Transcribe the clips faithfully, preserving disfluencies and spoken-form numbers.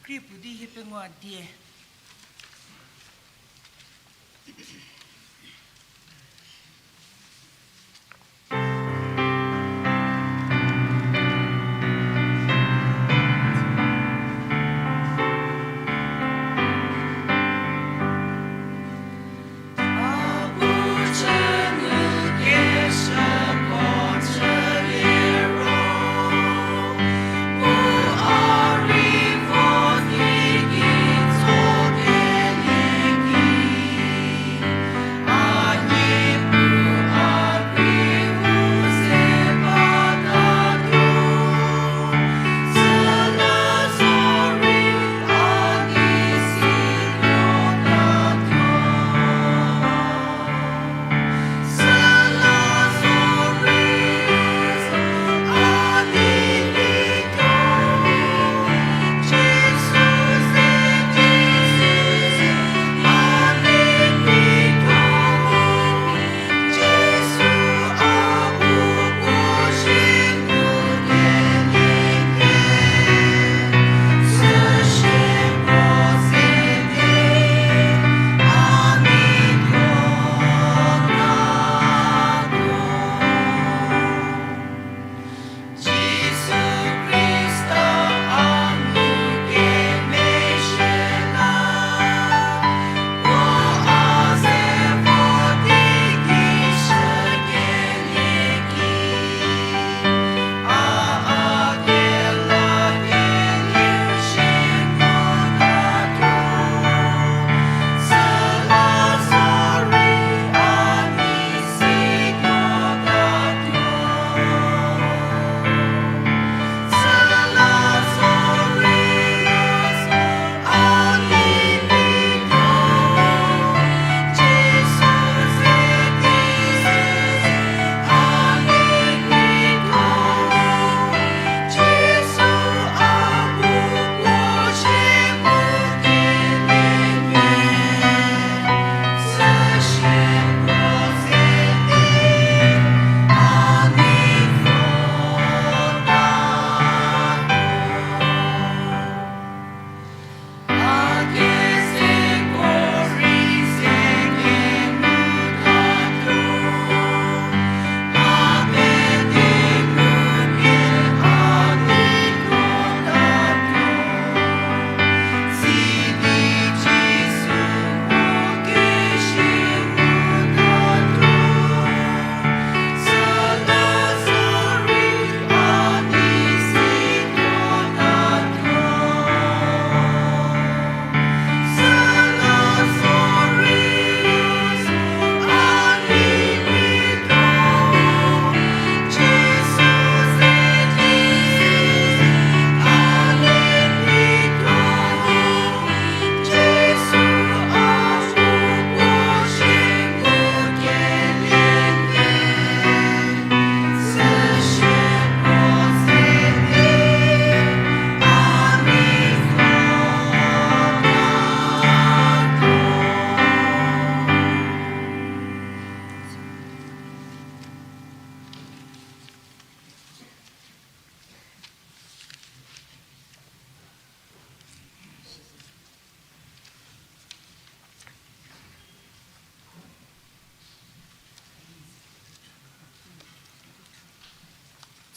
Kri puo di hie pengou die.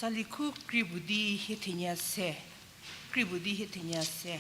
Tsali khu kri puo di hie thenie se, kri puo di hie thenie se.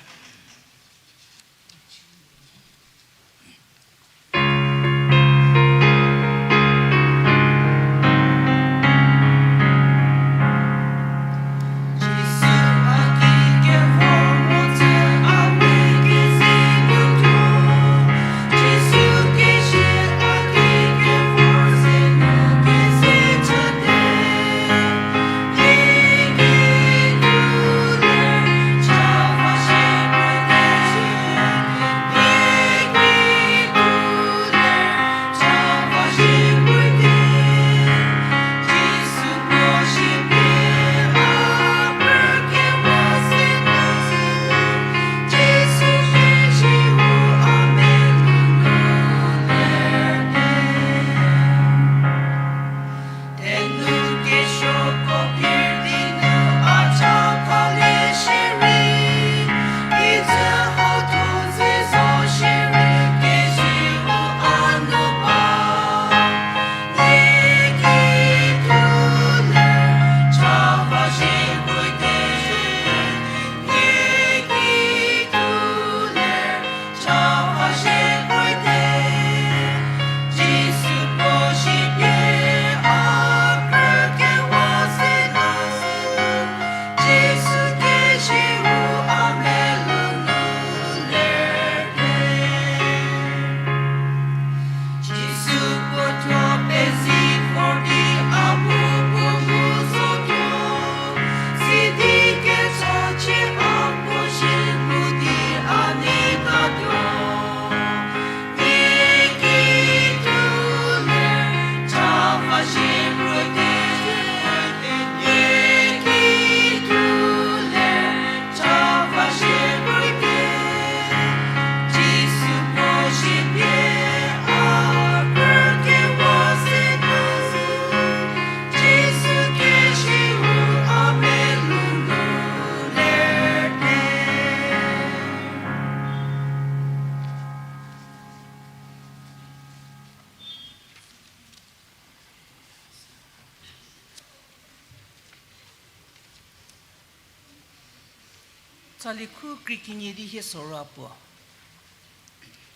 Sali khu krie kenie di hie sorou puo.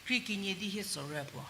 Krie kenie di hie sorou puo.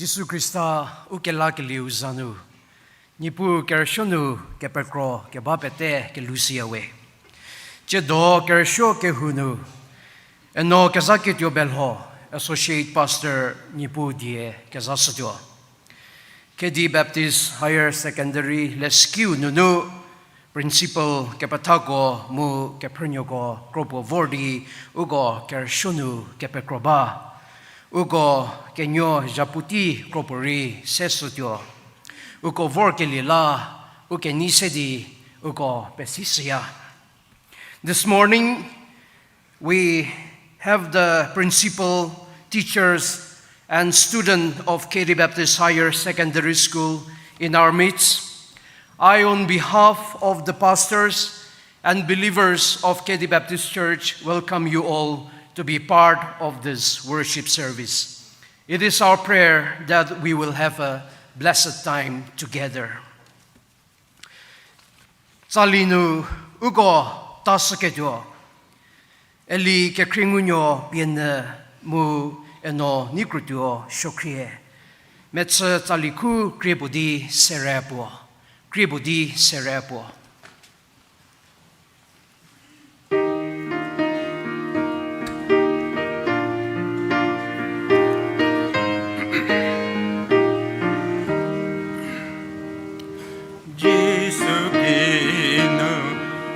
Jisu Khrista u kelakelieu za nu, Niepuu kerüsuo nu kepekro keba pete kelusiya we. Tsiedo kerüsuo kehou nu, eno Kezaketuo Belho, Associate Pastor Niepuu die kezashütuo. Khedi Baptist Higher Secondary leshükiu nunu, principal kepethako mu kephrünuoko kropuo vor di uko kerüsuo nu kepekro ba. Uko kenuo zhapuotei kropuorei seshütuo. Uko vorkelie la, u kenei se di uko pesishüya. This morning, we have the principal, teachers, and student of Khedi Baptist Higher Secondary School in our midst. I, on behalf of the pastors and believers of Khedi Baptist Church, welcome you all to be part of this worship service. It is our prayer that we will have a blessed time together. Tsali nu uko tashüketuo, Eli Kekhriengunuo Pienyü mu eno Neikrutuo Suokhrie, mechü tsali khu krie puo di sere puo, krie puo di sere puo. Jisu kinu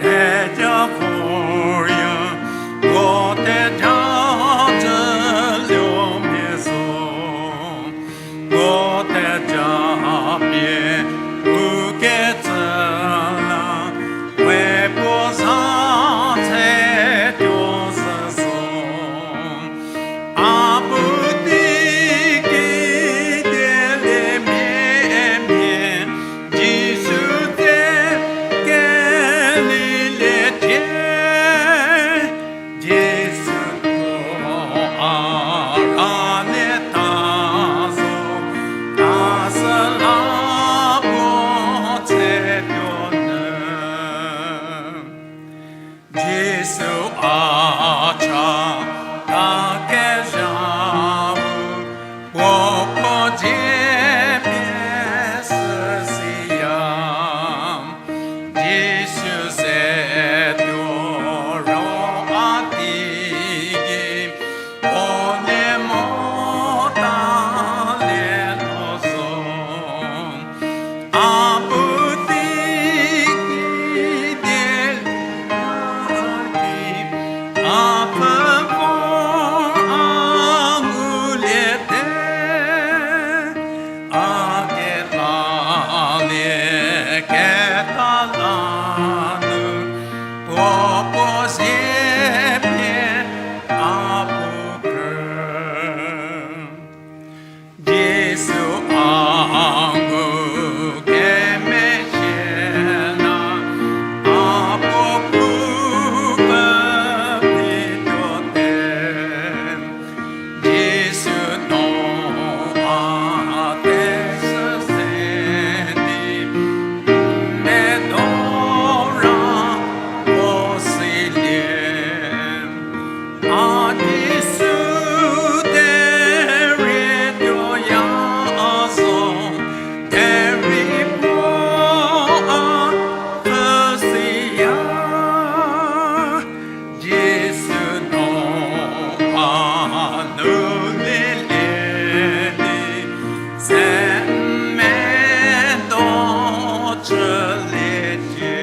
theja vorya, ko theja tsüluomia zo. Ko theja pie u ketsü la, we puo za tsetuo zhü zo. A bu teiki dieliemia mia, Jisu te keliliecie. Jisu tuo a rülieta zo, a süla puo tsetuo nyü. Jisu a cha ta kezhau, puo puo dzie pie süsiya. Jisu ze tuo ro a teiki, puo nie mo talie tuo zo. A bu teiki dieliemia ki, a pfü vor a nguliete. A kelalie keta la nu, puo puo zie pie a pu krü. Jisu a ngu kemezhie la, a puo pu pepituote. Jisu no a tesü se di, medo ra puo silie. A Jisu derei tuoya zo, derei puo a pfü siya. Jisu no a nu lielie di, se medo chüliecie.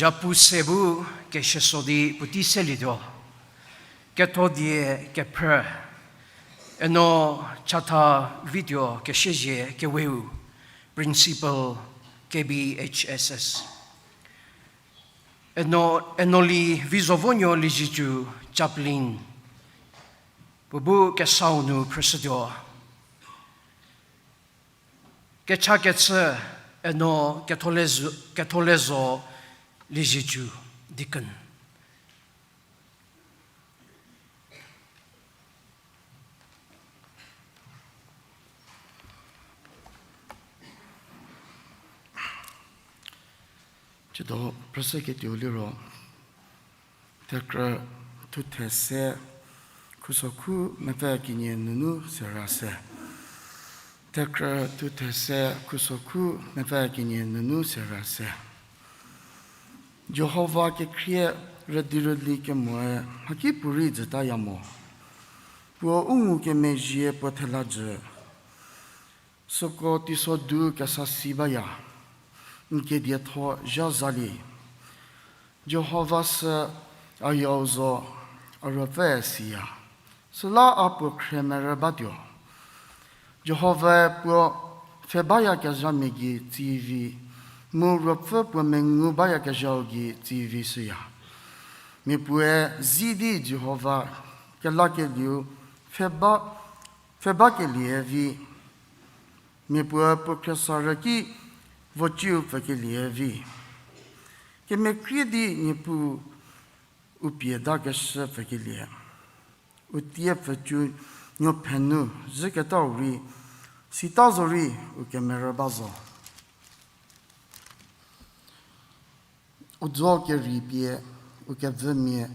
Zhapu se bu kesieso di puotei selietuo. Ketho die kephrü, eno chatha video kesiezie keweu, Principal, K B H S S. Eno, Enoli Vizovonuo Liezietsu, Chaplain, puo bu kesau nu phrüshütuo. Kechakechü, eno Ketholezo, Ketholezo Liezietsu, Deacon. Ciedo phrüshüketuo liro, Thekrü thuthe se, khusokhu mepfü kenie nunu sera se. Thekrü thuthe se, khusokhu mepfü kenie nunu sera se. Jihova kekhrie rüdirüli kemoe mhaki puorei jütaya mo. Puo u ngukemezhie puo thela jü. Süko teisodu kesa si baya, n kedietho zha zalie. Jihova sü a yau zo, a ruopfü siya. Süla a puo khrie merü batuo. Jihovae puo pfhe bayakezhamia gei tsivi, mu ruopfü puo mengu bayakezhau gei tsivi shüya. Mia puoe zi di Jihova kelakelieu pfhe ba, pfhe bakelie vi. Mia puoe puo khriesarü ki vociu pfükelie vi. Kemekrie di Niepuu u pie dakeshü pfükelie. U tie pfücu nuophe nu zhüketau rei, sita zorei u kemerü ba zo. U dzo kerei pie u kevümia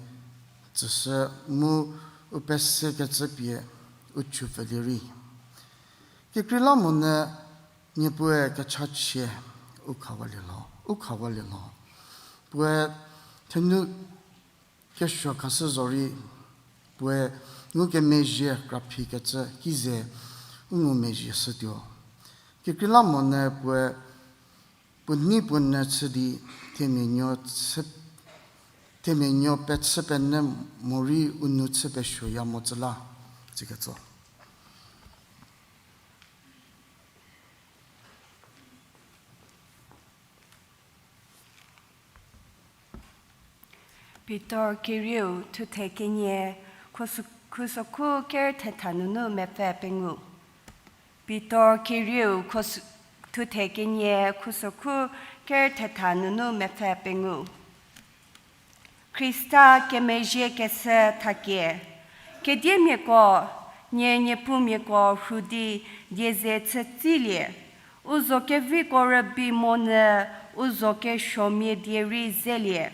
tsüshü mu u pesekecü pie u chupfülie rei. Kekreilamonyü Niepuue kechachie u khawalie lho, u khawalie lho. Puoe thenu kesuo khashü zorei, puoe ngukemezhie kraphikecü ki ze u ngumezhie shütuo. Kekreilamonyü puoe puo nei puo nyü chü di themia nuo chü, themia nuo pechü penyü morei u nou chü pesuoya mo tsü la, tsiketso. Pitor kerieu thuthe kenie, khusokhu ker thetha nunu mepfü pengou. Pitor kerieu thuthe kenie, khusokhu ker thetha nunu mepfü pengou. Khrista kemezhie keshü thakie. Kediemiako, nie niepumiako rhu di die ze chütsilie. U zo keviko rübei monyü u zo kesuomia die rei zelie.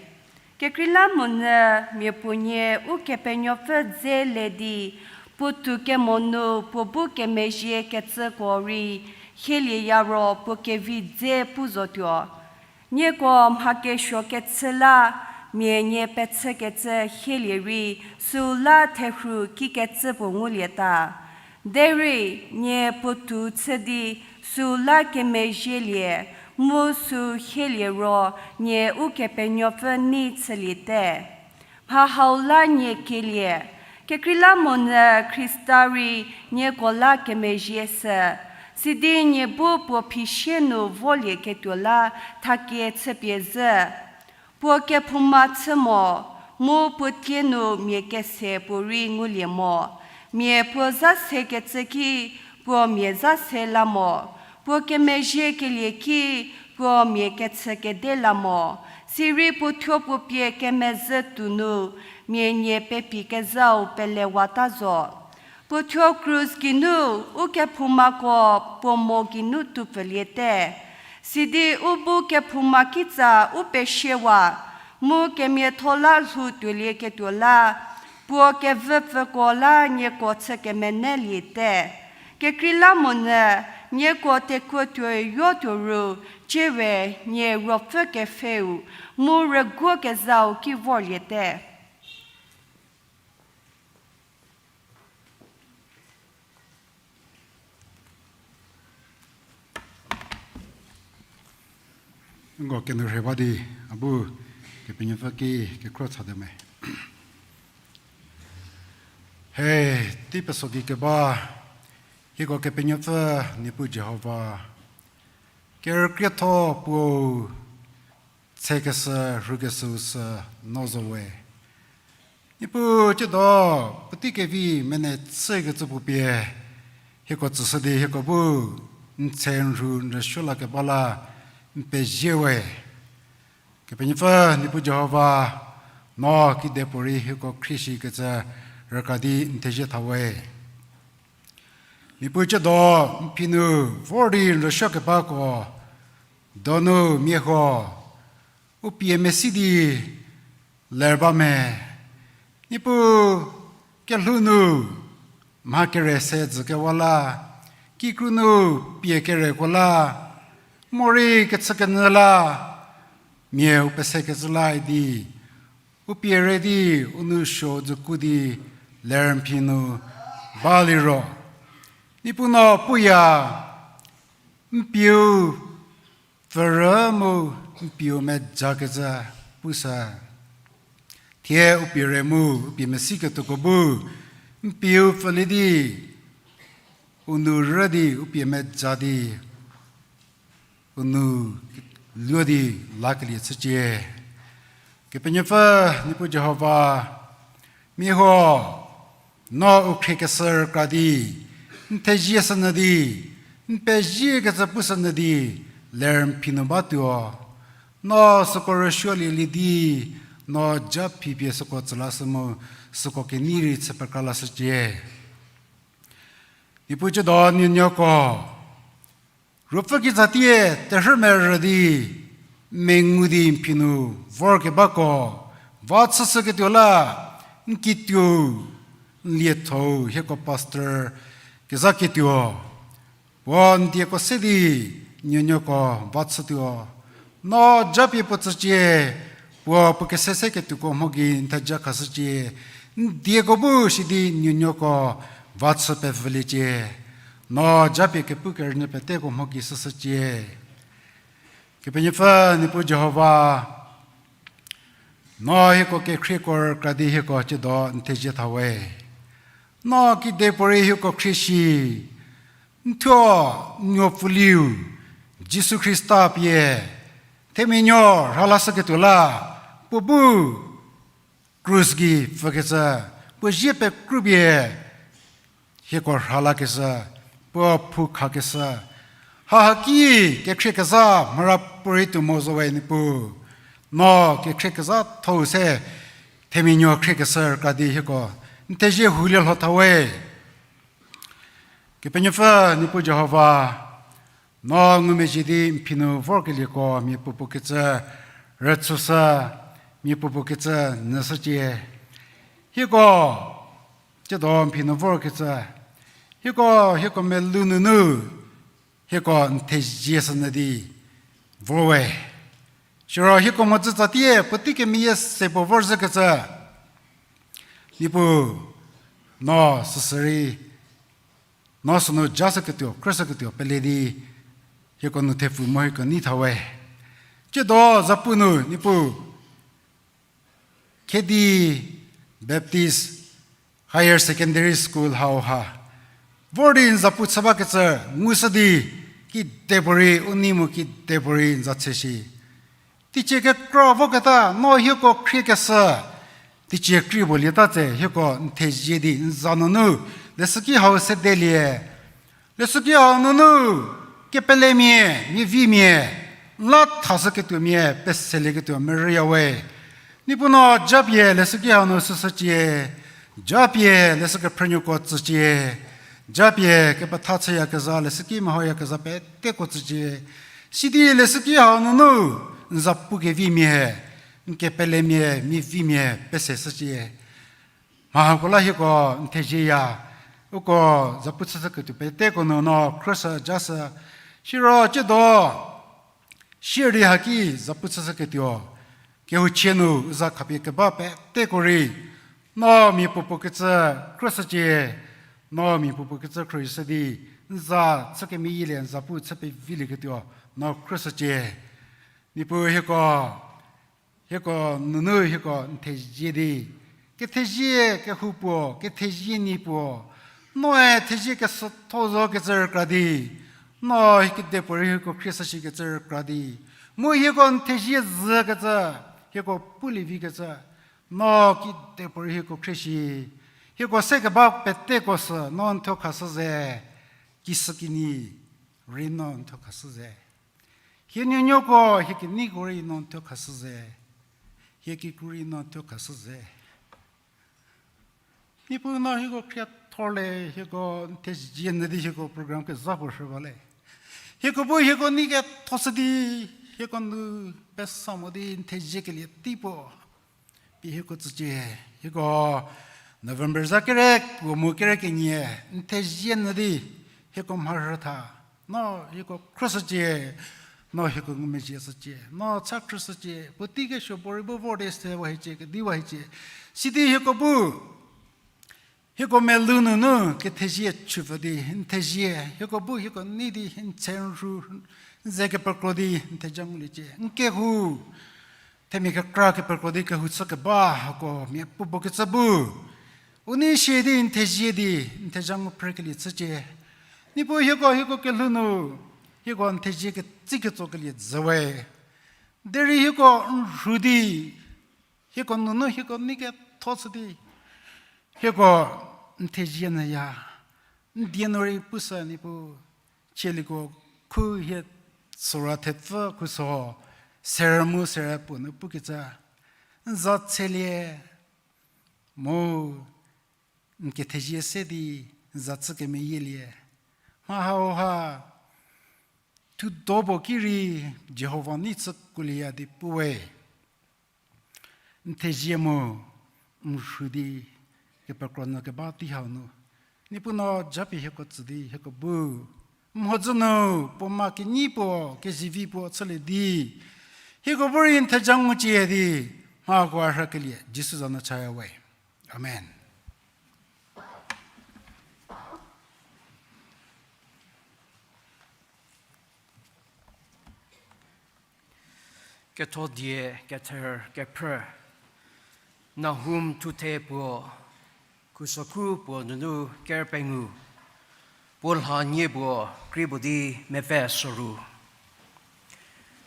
Kekreilamonyü mia puo nie Ukepenuopfü dze le di, puotou kemo nu puo bu kemezhie kecüko rei hielieya ro puo kevi dze pu zotuo. Nieko mha kesuo kechü la, mia nie pechükecü hielie rei, süu la therhu kikecü puo ngulieta. Derei nie puotou chü di süu la kemezhielie, mu süu hielie ro nie Ukepenuopfü nei chüliete. Mha hau la nie kielie, kekreilamonyü Khrista rei nieko la kemezhie shü, sidi nie bu puo phisie nu volieketuo la thakie chüpie zhü. Puo kephouma chü mo, mu puo tie nu mia kese puorei ngulie mo. Mia puo za sekecü ki, puo mia za se la mo. Puo kemezhiekelie ki, puo mia kechü kede la mo. Sirei puo thuo puo pie kemezhü tuo nu, mia nie pepi kezhau pelewata zo. Puo thuo krus geinu Ukephoumako puo mo geinu toupfüliete. Sidi u bu kephouma kitsa u pesiewa, mu kemiatho la lhou tuolieketuo la, puo kevüpfüko la nieko chü kemenyüliete. Kekreilamonyü nieko tekuo tuoyo tuo ru, ciewe nie Ruopfü kepfheu, mu rüguo kezhau ki vorliete. Nko kenu rhe ba di, a bu Kepenuopfü ki kekhro chade me. He, tei peso gei keba, hieko Kepenuopfü Niepuu Jihova, kerükrietho puo tsekeshü, rhukeshüu sü no zo we. Niepuu tsiedo, puotei kevi mene chükecü puo pie, hieko tsüshü di hieko bu n tse n rhu n rüsuo lakeba la n pezie we. Kepenuopfü Niepuu Jihova, no kidepuorei hieko khrieshikecü rükra di n thezie tha we. Niepuu tsiedo n phi nu vor di n rüsuokebako donu mia huo, U pie mesi di ler ba me. Niepuu kelhou nu mha kere se dzü kewa la, kikru nu pie kereko la, morei kechükenyü la, mia u pesekecü la idi, u pie re di u nou suo dzüku di ler n phi nu ba liro, Niepuu no puya, n pieu pfürü mu n pieu mejakecü pushü. Thie u pie re mu u pie mesiketuoko bu n pieu pfülie di, u nou rü di u pie meja di, u nou luo di lakelie chücie. Kepenuopfü, Niepuu Jihova, mia huo, no u khriekeshü rükra di, n thezie shünyü di, n peziekecü pushünyü di, ler n phi nu batuo. No süko rüsuolielie di, no ja phipie süko tsülashü mu, süko kenei rei chü pekra lashücie. Niepuu ciedo nuonuoko ruopfü kitsatie terhü merü di, mengu di n phi nu vorkebako va chüshüketuo la, n kituou, n liethou hieko pastor kezhaketuo, puo n dieko se di nuonuoko va chütuo. No japie puo tsücie, puo puo kese seketuoko mho gei n theja khashücie, n dieko bu sidi nuonuoko va chü pevüliecie. No japie kepu kerünyü peteko mho gei shüshücie. Kepenuopfü Niepuu Jihova, no hieko kekhrieko rükra di hieko ciedo n thezie thawe. No kedipuorei hieko khrie shi, n thuo n nuopfüliu, Jisu Khrista pie themia nuo rhalashüketuo la, puo bu krus gei pfükecü, puo zie pekrupie hieko rhalakeshü, puo phukhakeshü. Hahaki kekhrie kezha mhara puorei tuo mo zo we Niepuu. No kekhrie kezha thou se themia nuo khriekeshü rükra di hieko n thezie hulie lho thawe. Kepenuopfü Niepuu Jihova, no ngumezhie di n phi nu vorkelieko mia puopuo kecü rütsushü, mia puopuo kecü nyüshücie. Hieko ciedo n phi nu vorkecü, hieko, hieko melou nunu, hieko n thezie shünyü di vor we. Siro hieko mhodzü tsatie puotei kemeyie se puo vorzhükecü, Niepuu, no süsü rei, no sünu jashüketuo, krüshüketuo pele di, hieko nu thepfu mo hieko nei thawe. Ciedo zapu nu Niepuu, Khedi Baptist Higher Secondary School hauha vor di n zapu chü bakecü ngushü di, kedipuorei u nei mu kedipuorei n za tse shi. Teicie kekra voketa no hieko khriekeshü, teicie kri puo lieta tse hieko n thezie di n za nunu leshüki hau sedelie. Leshüki hau nunu kepelemia, miavimia, n la thashüketuomia, peselieketuo merüya we. Niepuu no japie leshüki hau nu shüshücie, japie leshü kephrünuoko tsücie, japie kepetha chüyakezha, leshüki mehoyakezha peteko tsücie. Sidi leshüki hau nunu n zapu kevimia, n kepelemia, miavimia pese shücie. Mha hako la hieko n thezieya, uko zapu chüshüketuo peteko nu no khrüshü jashü, siro ciedo, sirei haki zapu chüshüketuo kehouchie nu za khapie keba peteko rei, no mia puopuo kecü khrüshücie, no mia puopuo kecü khrüshü di, n za chü kemeyielie n zapu chü pevilieketuo no khrüshücie. Niepuu hieko, hieko nunu hieko n thezie di, kethezie kehou puo, kethezie nie puo, noe thezie kesütho zo kecü rükra di, no kedipuorei hieko khriesashü kecü rükra di, mu hieko n thezie zhü kecü, hieko pulie vi kecü, no kedipuorei hieko khrie shi, hieko se keba peteko sü no n thuo khashü ze, kisükinyi rei no n thuo khashü ze. Hie nuonuoko, hie keneiko rei no n thuo khashü ze. Hie kikru rei no n thuo khashü ze. Niepuu no hieko khriethorle, hieko n thezie nyü di hieko program kezha puo shü ba le. Hieko bu hieko nei kethoshü di, Hieko nu pesa mo di n thezie kelie tei puo. Pie hieko tsücie, hieko November za kere puo mu kere kenie, n thezie nyü di, hieko mharhü tha, no hieko khrüshücie, no hieko ngumezhie shücie, no cha khrüshücie, puotei kesuo puorei bu vor di se wa hiecie, kediwa hiecie. Sidi hieko bu hieko melou nunu kethezie chüpfü di n thezie, hieko bu hieko nei di n tse n rhu, n ze kepekro di n theja nguliecie. N kehou, themia kekra kepekro di kehou chü keba hako mia puopuo kecü bu u nei sie di n thezie di n theja ngu phrekelie chücie. Niepuu hieko, hieko kelhou nu, hieko n thezie ketsei ketso kelie dzü we. Derei hieko n rhu di, hieko nunu hieko nei ketho chü di, hieko n thezie nyüya, n die nu rei pushü Niepuu, chieliko khu hie sora thepfü khuso, serü mu serü puo nu pukecü, n za tselie, mu n kethezie se di n za chü kemeyielie. Mha hauha, thudo puo ki rei Jihova nei chü kuolieya di pu we. N thezie mu n rhu di kepekro nyü keba tei hau nu, Niepuu no japie hieko tsü di hieko bu mhodzü nu puo ma kenyi puo, kezivi puo chülie di, hieko bu rei n theja ngucie di, mhakoa rhükelie Jisu za nu chaya we. Amen. Kethodie kether kephrü, Nahum thuthe puo, khusokhu puo nunu ker pengou, puo lha nie puo krie puo di mepfü soru.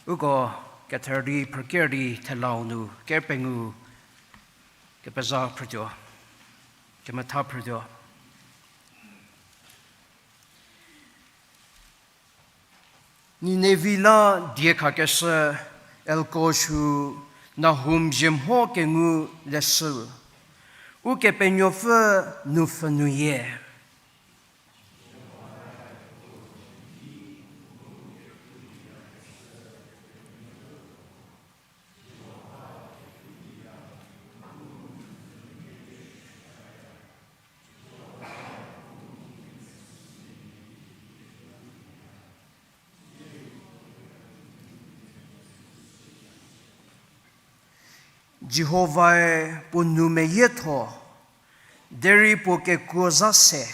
Uko kether di phrüker di thelau nu ker pengou kepezha phrütuo, kemetha phrütuo. Ninevi la diekhakeshü Elkosh-u Nahum ziemho kengu leshü, Ukepenuopfü nupfhü nuyie. Jihovae puo nou meyietho, derei puo kekuo zha se.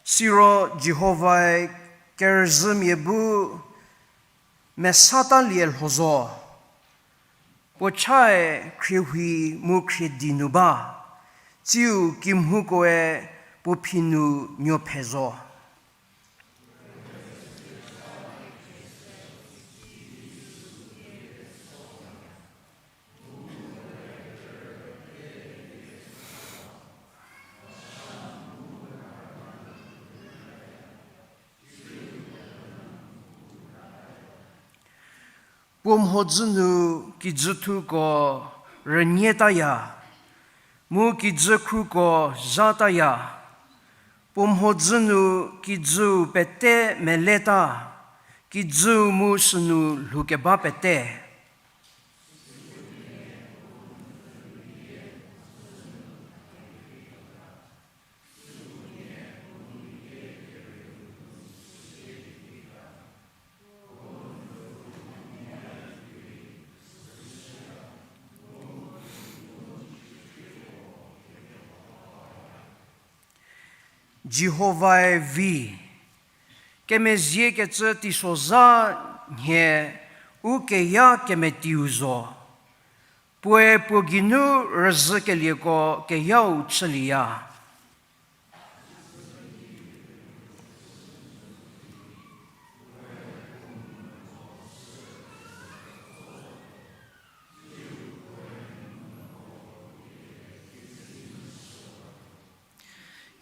Siro Jihovae kerüzhümia bu mesatalie lho zo. Puo chae khriehuo mu khriedi nu ba, tsiu kimhoukoe puo phi nu nuophe zo. Puo mhodzü nu kijü thuko rünietaya, mu kijü khruko zhataya. Puo mhodzü nu kijüu pete meleta, kijüu mu sünu lhoukeba pete. Jihovae vi, kemeziekecü teisozha nhie u keya kemetiiu zo. Puoe puo geinu rüzhükelieko keyau chülieya.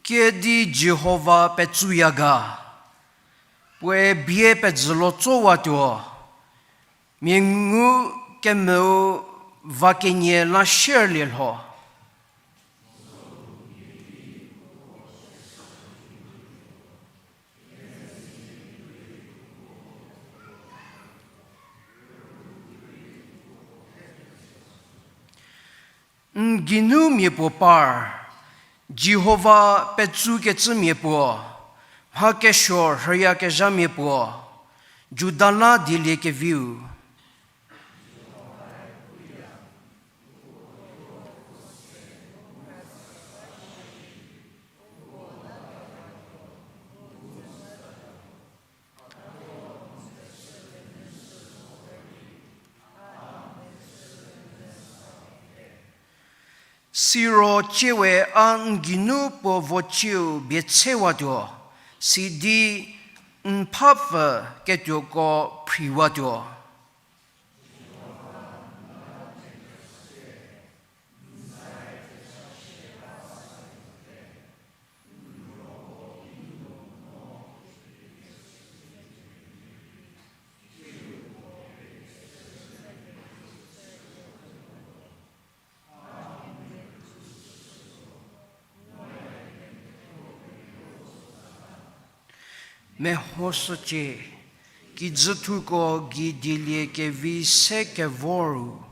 Kiüdi Jihova petsuya ga, puoe bie pejülo tsowatuo, mia ngu kemüu va kenie la sierlie lho. N geinu mia puo par, Jihova petsukecümia puo, mha kesuo rhüyakezhamia puo, Juda la dieliekeviu. Siro tsie we a n geinu puo vocieu bie tsewatuo, sidi n phapfü ketuoko phriwatuo. Mehoshücie, kijüthuko gei dieliekevi se kevor ru,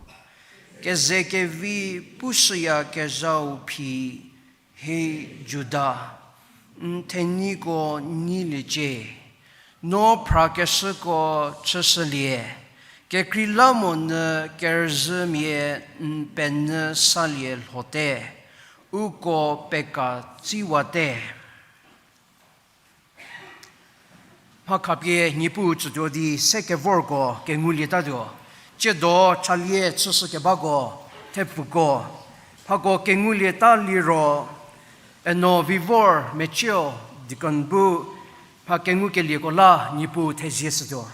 kezekevi pushüyakezhau phi, he Juda, n thenyiko nyiliecie, no phrakeshüko chüshülie, kekreilamonyü kerüzhümia n penyü salie lhote, uko peka tsiwate. Mha khapie Niepuu tsütuo di se kevorko kengulietatuo. Tsiedo chalie chüshükebako, thepfuko, mhako kengulieta liro, eno Vivor Mechio deacon bu mha kengukelieko la Niepuu thezie shütuo.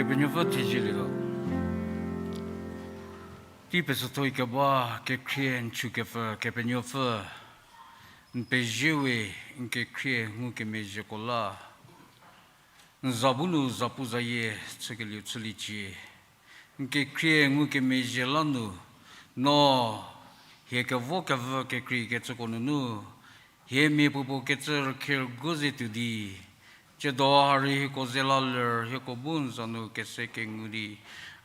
Kepenuopfü thezielietuo. Tei pesüthoi keba kekhrie n chükepfü Kepenuopfü, n pezie we, n kekhrie ngukemezhieko la n za bu nu zapuzayie chükelieu chüliecie. N kekhrie ngukemezhie la nu, no hie kevokevü kekreikecüko nunu, hie mia puopuo kecü rükhe rügu ze tuo di, tsiedo ha rei hieko ze la ler hieko bu n za nu kese kengu di,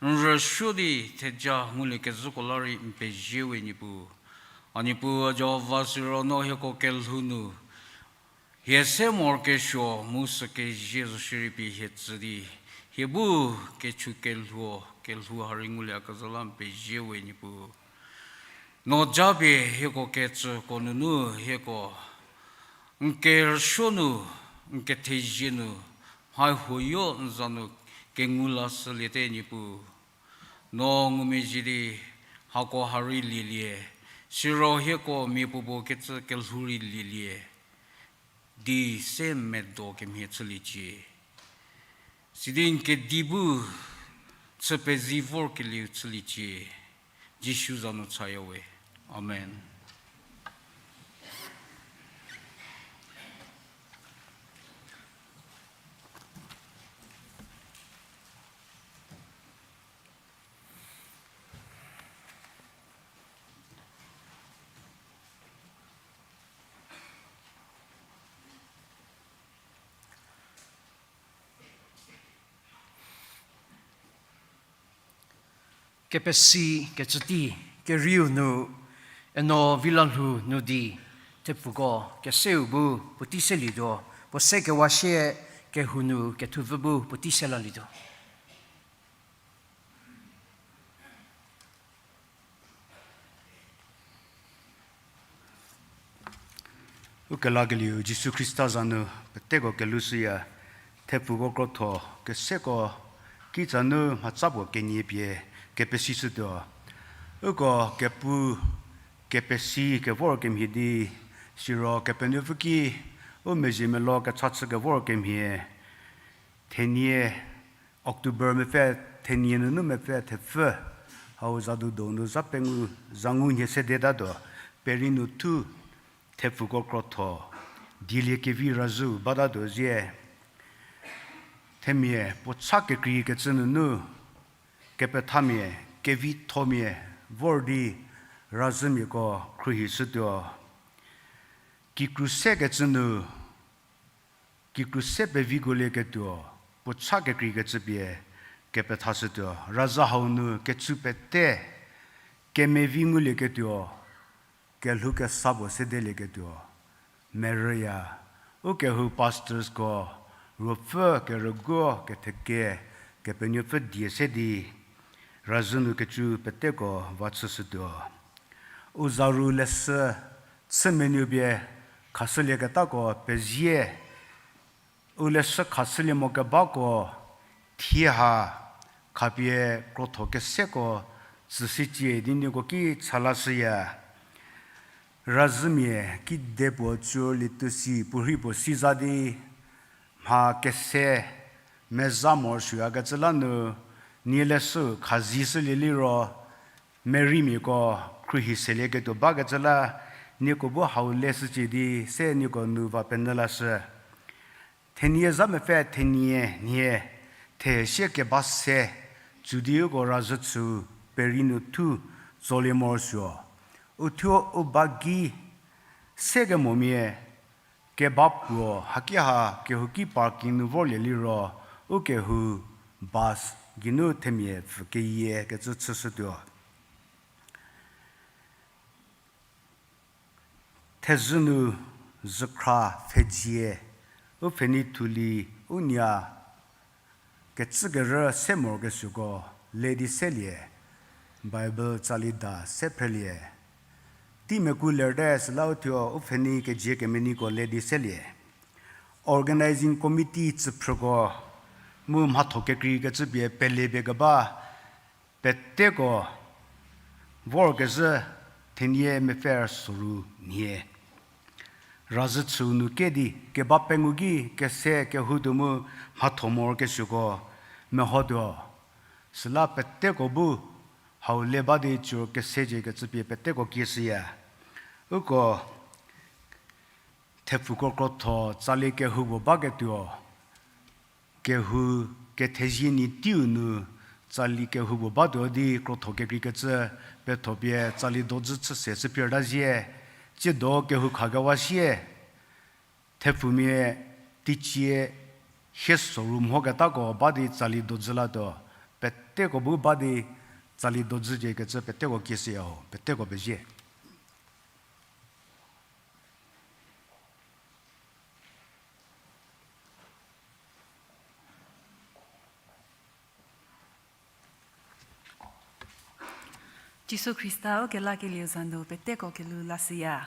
n rüsuo di theja nguliekezhüko la rei n pezie we Niepuu. A Niepuu, a Jihova, siro no hieko kelhou nu hie se morokesuo mu sükezie zo shierei pie hie tsü di, hie bu kechu kelhuo, kelhou ha rei nguliekezhü la n pezie we Niepuu. No japie hieko kecüko nunu hieko n kerüsuo nu, n kethezie nu, mha huoyo n za nu kengu lashüliete Niepuu. No ngumezhie di hako ha rei lielie, siro hieko mia puopuo kecü kelhou rei lielie di se medo kemhie chüliecie. Sidi n kedi bu chü pezie vorkelieu chüliecie. Jisu za nu chaya we. Amen. Kepesi kecü tei, kerieu nu, Eno Vilalhou nu di, thepfuko keseu bu puotei selietuo, puo se kewa sie kehou nu kethupfü bu puotei se lalietuo. Ukelakelieu Jisu Khrista za nu peteko kelushüya, thepfuko krotho keseko kitsa nu mhatsa puo kenie pie kepesishütuo. Uko kepu kepesi kevor kemhie di, siro Kepenuopfü ki u mezhie melo kecha chü kevor kemhie, thenie October mepfü thenie nunu mepfü thepfü, hau zadu donu za pengou, za ngu nhie sedetatuo, peri nu thu thepfuko krotho dieliekevi razhüu batatuo zie. Themia puo cha kekreikecü nunu kepethamia, kevithomia vor di razhümiako khruohishütuo. Kikru sekecü nu, kikru se pevikolieketuo, puo cha kekreikecü pie kepethashütuo. Razhü hau nu kecü pete kemevi ngulieketuo, kelhou kesa puo sedelieketuo merüya. Ukehou pastorsko ruopfü kerüguo ketheke Kepenuopfü die se di razhü nu kecü peteko va chüshütuo. U zaru leshü chü menuo pie khashülieketako pezie, u leshü khashülie mo kebako thie ha khapie krotho keseko tsüsicie di nieko ki chalashüya. Razhümia kidepuo tsurlietuo si puorhi puo si za di mha kese meza morosuoyakecü la nu nie leshü khazishülie liro, meriemiako khruohi selieketuo bakecü la nieko bu hau leshücie di se nieko nu va penyü lashü. Thenie za mepfü thenie nhie thehesie keba se tsu di uko razhü chüu peri nu thu tsolie morosuo. Uthuo u ba gei sekemomia keba puo haki ha kehouki parking nu vorlie liro, ukehou bus geinu themia pfü keyie kecü chüshütuo. Thezhü nu zükhra pfhedzie, u pfhenei thuli, u nia kecükerü se morokesuoko le di selie, Bible tsali da se phrelie. Tei meku lerte süla uthuo u pfhenei kezie kemeneiko le di selie. Organizing committee tsüphrüko mu mhatho kekreikecü pie pele pie keba peteko vorkezhü thenie mepfü soru nhie. Razhü chüu nu ke di keba pengou ki kese kehoutuo mu mhatho morokesuoko mehotuo. Süla peteko bu hau le ba di cür kese cie kecü pie peteko kieshüya. Uko thepfuko krotho tsali kehou puo baketuo, kehou kethezie nyi teiu nu tsali kehou puo batuo di krotho kekreikecü petho pie tsali dozü chü se chü pie rta zie, tsiedo kehou khakewa sie, thepfumia teicie hie soru mhoketako ba di tsali dozü latuo, peteko bu ba di tsali dozü cie kecü peteko kieshüya ho, peteko pezie. Jisu Khrista ukelakelieu za nu peteko kelhou lashüya.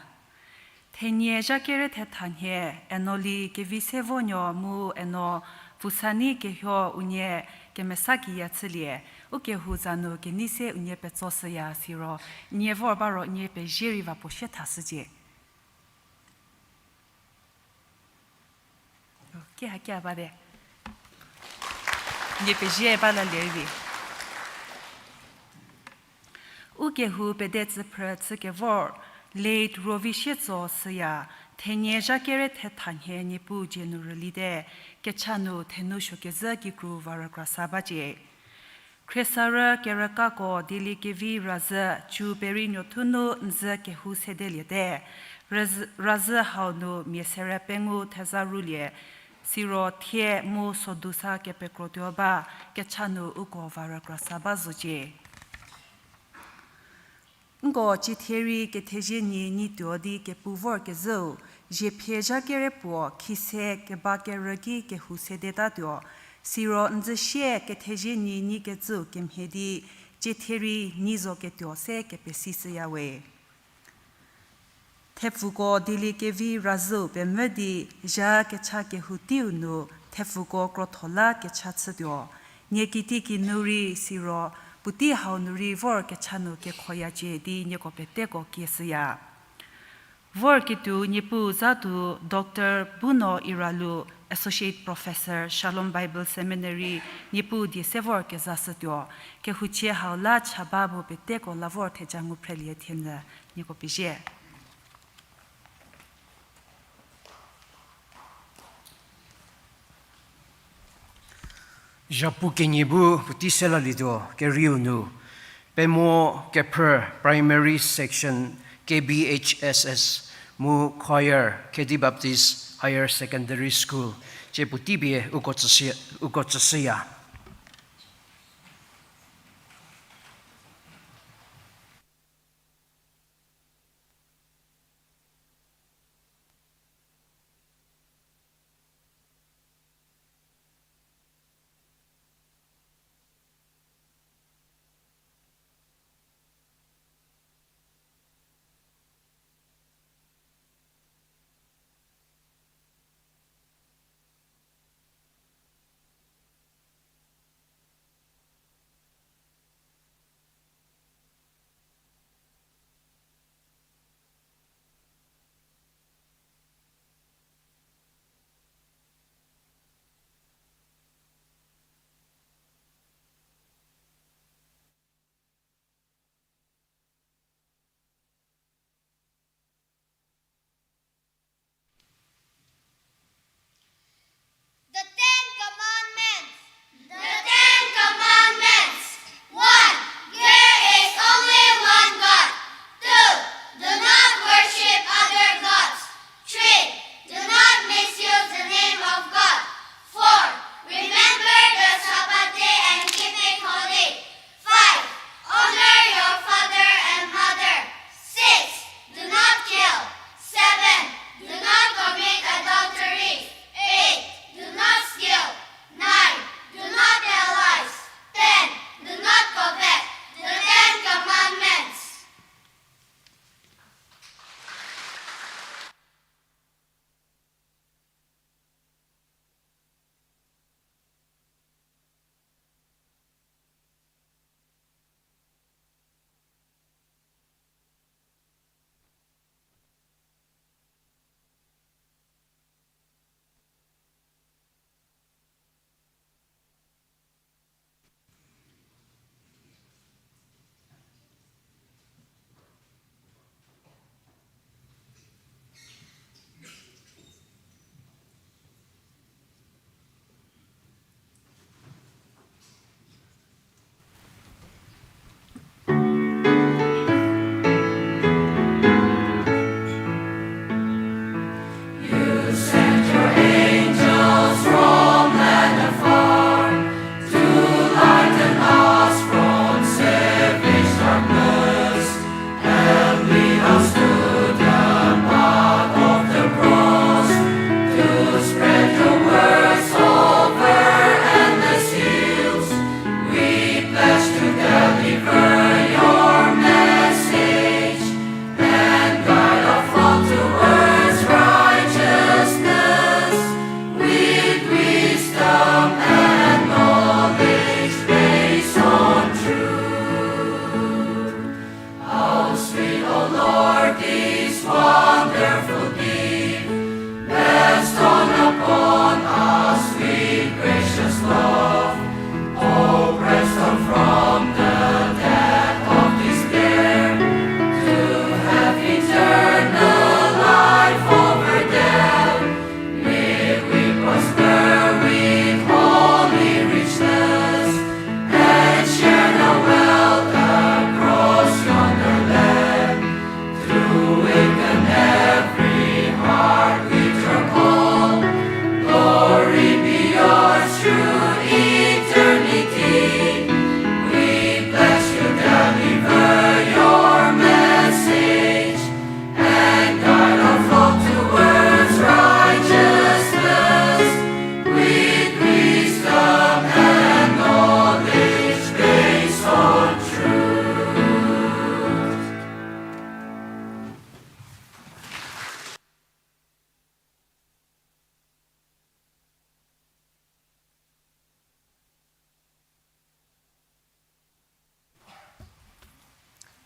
Thenie zha kere thetha nhie, Enoli Kevisevonuo mu Eno Pfusani Kehuo unie kemesa kiya chülie, ukehou za nu kenei se unie petsoshüya siro, nie vor ba ro nie pezie rei va puo sie thashücie. Ke ha ke bate. Nie pezie ba lalie vi. Ukehou pede tsüphrü chükevor, late Rovi Sietso süya, thenie zha kere thetha nhie Niepuu dzie nu rülite, kecha nu thenou suokezhü kikru va rükrasa bacie. Khriesarü kerükako Dieliekevi Razhü, Chü Peri Nuothu nu n zhü kehou sedeliete, Razhü, Razhü hau nu mia sere pengou theza rulie, siro thie mu sodu sa kepekrotuo ba, kecha nu uko va rükrasa ba zocie. Nko ciethie rei kethezie nyi nyi tuo di kepu vorkezhüu, ziephie zha kere puo khise keba kerü ki kehou sedetatuo, siro n zhü sie kethezie nyi nyi kecüu kemhie di, ciethie rei nyi zo ketuo se kepesishüya we. Thepfuko Dieliekevi Razhüu pemvü di zha kecha kehou teiu nu thepfuko krotho la kecha chütuo. Nie kitiekinu rei siro puotei hau nu rei vor kecha nu kekhoyacie di nieko peteko kieshüya. Vorketuo Niepuu za tuo Doctor Buno Iralu, Associate Professor, Shalom Bible Seminary, Niepuu die se vor kezashütuo. Kehouchie hau la cha ba mu peteko la vor theja ngu phrelie thienyü, nieko pezie. Zhapu kenie bu puotei se lalietuo kerieu nu, Pemo Kephrü Primary Section K B H S S mu Choir Khedi Baptist Higher Secondary School, cie puotei pie uko tsüshü, uko tsüshüya.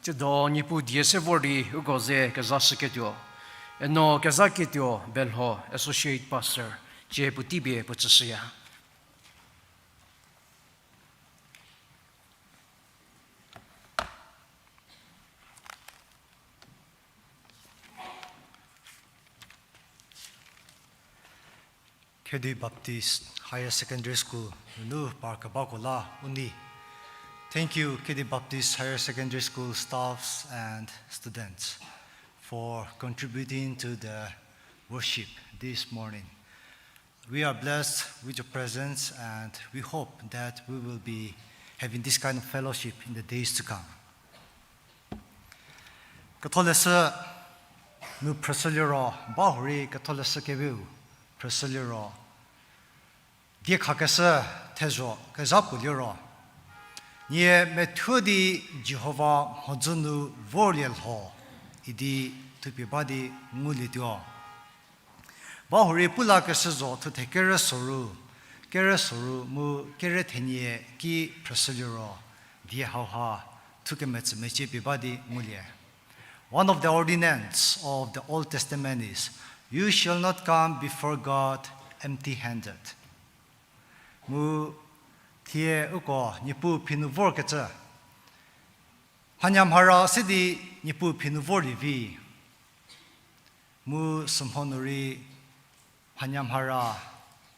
Tsiedo Niepuu die se vor di uko ze kezashüketuo, Eno Kezaketuo Belho, Associate Pastor, cie puotei pie puo tsüshüya. Khedi Baptist Higher Secondary School nunu par kebako la u nei. Thank you, Khedi Baptist Higher Secondary School staffs and students, for contributing to the worship this morning. We are blessed with your presence, and we hope that we will be having this kind of fellowship in the days to come. Ketholeshü nu phrüshüliro, bahurei Ketholeshü Keviu phrüshüliro, diekhakeshü thezho kezha puo liro, nie methuo di Jihova mhodzü nu vorlie lho idi thupie ba di ngulietuo. Bahurei pu lakeshü zo thuthe kere soru, kere soru mu kere thenie ki phrüshüliro, die hauha thukemetsü mecie pie ba di ngulie. One of the ordinance of the Old Testament is, "You shall not come before God empty-handed." Mu thie uko Niepuu phi nu vorkecü, mhanyamhara se di Niepuu phi nu vorlie vi. Mu sümho nu rei mhanyamhara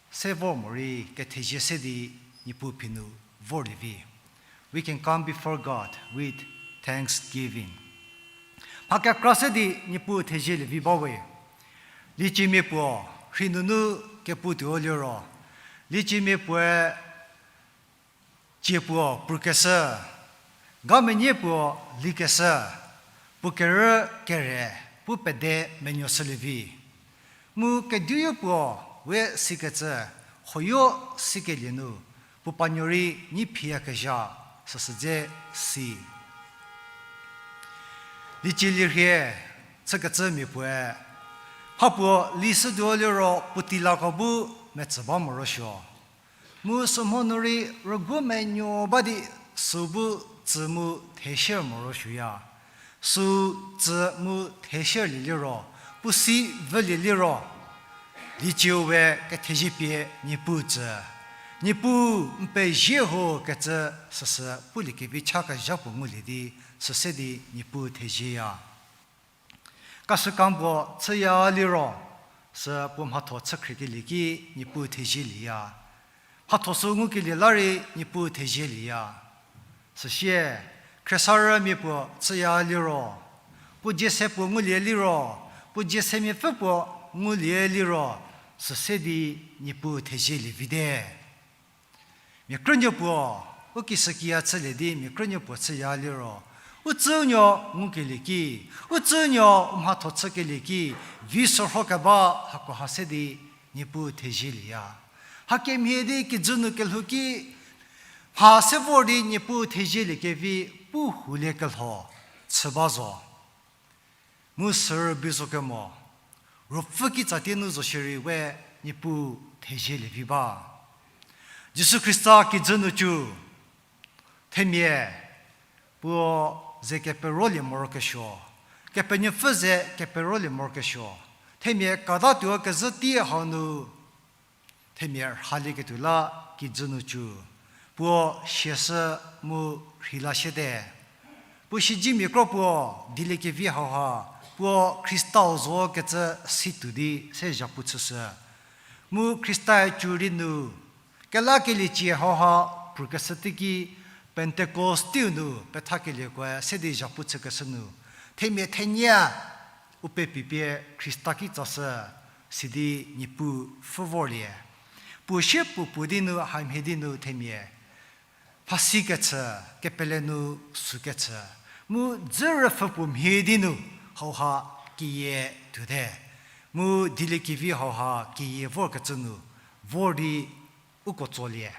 se vor morei kethezie se di Niepuu phi nu vorlie vi. We can come before God with thanksgiving. Mha kekra se di Niepuu thezielie vi bawe. Lieciemia puo rhei nunu kepu tuo liro, lieciemia puoe cie puo prükeshü, ga menie puo likeshü, puo kerü kere, pu pede menuoshülie vi. Mu kediu puo we sikecü, hoyo sikelie nu, puo panuo rei nyi phiyakezha, süsü dze si. Liecie lirhie chükecü mia puoe, mha puo lishütuo liro puotei lako bu metsü ba morosuo. Mu sümho nu rei rügu menuo ba di süu bu tsü mu theshie morosuoya. Süu tsü mu theshielie liro, puo si vülie liro, liecieu we kethezie pie Niepuu tsü. Niepuu n pezie ho kecü süsü puliekevi cha kezha puo ngulie di, süse di Niepuu thezieya. Kashükan puo chüya liro, sü puo mhatho chükhriekelie ki Niepuu thezielieya. Mhatho sü ngukelie la rei Niepuu thezielieya. Süsie, khriesarümia puo chüya liro, puo dzie se puo ngulie liro, puo dzie se miapfü puo ngulie liro, süse di Niepuu thezielie vite. Mia krünuo puo, u kishükiya chülie di mia krünuo puo chüya liro, u tsünuo ngukelie ki, u tsünuo u mhatho chükelie ki, vi sorhokeba hakoha se di Niepuu thezielieya. Hakemhie di kijü nu kelhou ki, mha se vor di Niepuu thezielie kevi pu hulie kelho chü ba zo. Mu sürübei zo kemo, Ruopfü kitsatie nu zo shierei we Niepuu thezielie vi ba. Jisu Khrista kijü nu cü, themia puo ze keperolie morokesuo, Kepenuopfü ze keperolie morokesuo, themia kadatuo kezhü tei hau nu, themia rhalieketuo la kijü nu cü, puo siashü mu rheila siete. Puo siedzemia kro puo dieliekevi hauha, puo Khristau zo kecü situo di se zhapu chüshü. Mu Khrista-e cü rei nu, kelakeliecie hauha prükeshü teiki, Pentecost teiu nu pethakeliekoe se di zhapu chükeshü nu, themia thenie u pepipie Khrista kitsashü, sidi Niepuu pfhü vorlie. Puo sie puo puo di nu, hamhie di nu themia mhasikecü, kepele nu sükecü, mu dzü rüpfhü puo mhie di nu hauha keyie tuote. Mu dieliekevi hauha keyie vorkecü nu vor di uko tsolie.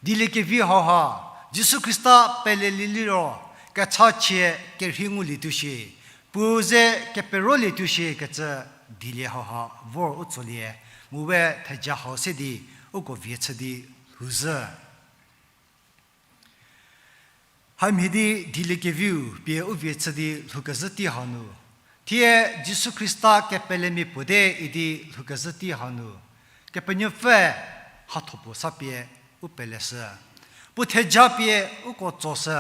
Dieliekevi hauha, Jisu Khrista pelelie liro, kechachie kerhei ngulietuo shie, puo ze keperolietuo shie kecü dielie hauha vor u tsolie, mu we theja hau se di uko vie chü di lhouzhü. Hamhie di dieliekeviu pie u vie chü di lhoukezhü tei hanu, thie Jisu Khrista kepelemia puo te idi lhoukezhü tei hanu, Kepenuopfü mhatho puo sa pie u peleshü. Puo theja pie uko tsoshü.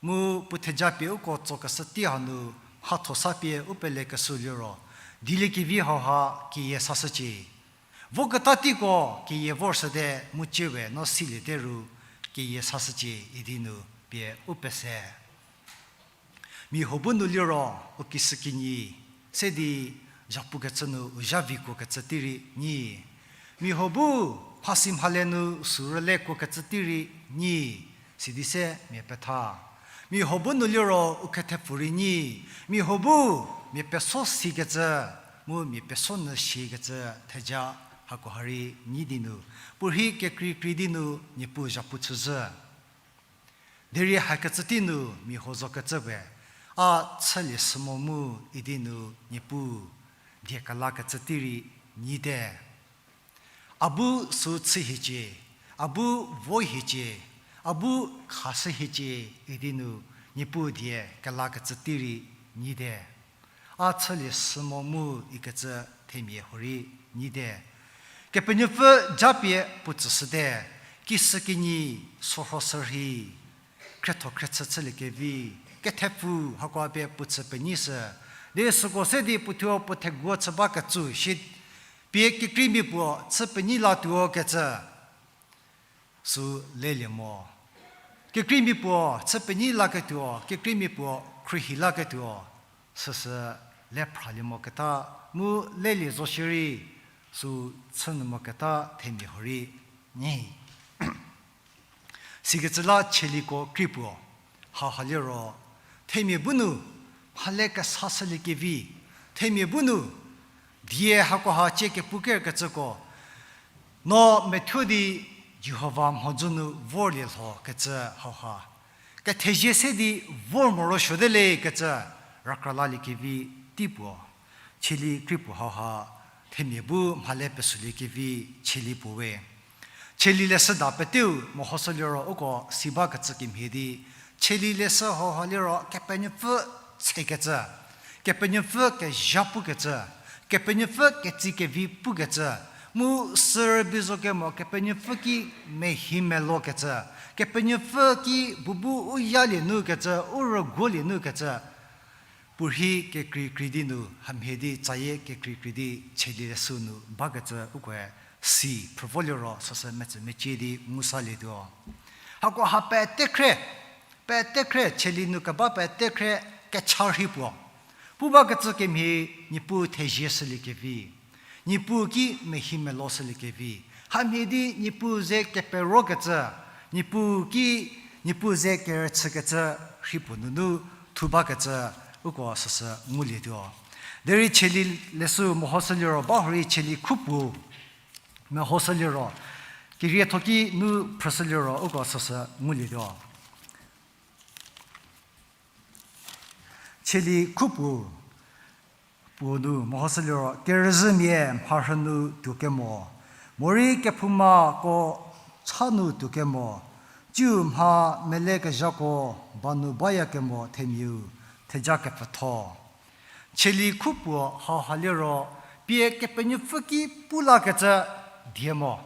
Mu puo theja pie uko tsokeshü tei hanu mhatho sa pie u pelekeshüu liro, dieliekevi hauha keyie sashücie. Voketa teiko keyie vorshüte mu ciewe no siliete ru keyie sashücie idi nu pie u pese. Mia huo bu nu liro u kishükinyi se di zhapukecü nu u zha vikuokecü tei rei nyi. Mia huo bu mhasi mhale nu sü rülekuokecü tei rei nyi, sidi se mia petha. Mia huo bu nu liro u khethepfu rei nyi. Mia huo bu mia peso sikecü, mu mia peso nyü shikecü theja hakoha rei nyi di nu, puorhi kekreikrei di nu Niepuu zhapu chüzhü. Derei hakecü tei nu mia huo zokecü we, a chülie shü mo mu idi nu Niepuu die kelakecü tei rei nyite. A bu sü chü hiecie, a bu vo hiecie, a bu khashü hiecie idi nu Niepuu die kelakecü tei rei nyite. A chülie shü mo mu ikecü themia huorei nyite. Kepenuopfü japie puo tsüshüte, kishükinyi, sorho sürhei, khrietho khriechü chüliekevi, kethepfu hakoha pie puo chü penyishü. Di süko se di puothuo puo theguo chü bakecü shi pie kekreimia puo chü penyi latuo kecü sü lelie mo. Kekreimia puo chü penyi laketuo, kekreimia puo khruohi laketuo, süsü le phralie moketa, mu lelie zo shierei sü chünyü moketa themia huorei nyi. Sikecü la chieliko krie puo, hauha liro, themia bu nu mhale kesashüliekevi, themia bu nu die hakoha cie kepu kerkecüko, no methuo di Jihova mhodzü nu vorlie lhokecü hauha, kethezie se di vor morosuote le kecü rakra laliekevi tei puo, chieli krie puo hauha, themia bu mhale pesüliekevi chieli puo we. Chieli leshüda peteu mehoshü liro uko si bakecü kemhie di, chieli leshü hauha liro Kepenuopfü tsekecü, Kepenuopfü kezha pukecü, Kepenuopfü ketsi kevi pukecü, mu sürübei zo kemo Kepenuopfü ki mehi melokecü, Kepenuopfü ki bubu u yalie nukecü, u rüguolie nukecü, puorhi kekreikrei di nu, hamhie di tsayie kekreikrei di chieli leshü nu bakecü ukoe si phrü vo liro süsü metsü mecie di ngu salietuo. Hakoha pete khrie, pete khrie, chieli nu keba pete khrie kecha rhei puo. Pu bakecü kemhie Niepuu thezie shüliekevi, Niepuu ki mehi melo shüliekevi, hamhie di Niepuu ze keperokecü, Niepuu ki, Niepuu ze kerüchükecü rhei puo nunu thu bakecü uko süsü ngulietuo. Derei chieli leshü mehoshü liro ba hurei chieli khupuo mehoshü liro, kerietho ki nu phrüshü liro uko süsü ngulietuo. Chieli khupuo puo nu mehoshü liro, kerüzhümia mharhü nu tuokemo, morei kephoumako cha nu tuokemo, tsiu mha melekezhako ba nu bayakemo themiau theja kepfütho. Chieli khupuo hauha liro, pie Kepenuopfü ki pu lakecü die mo.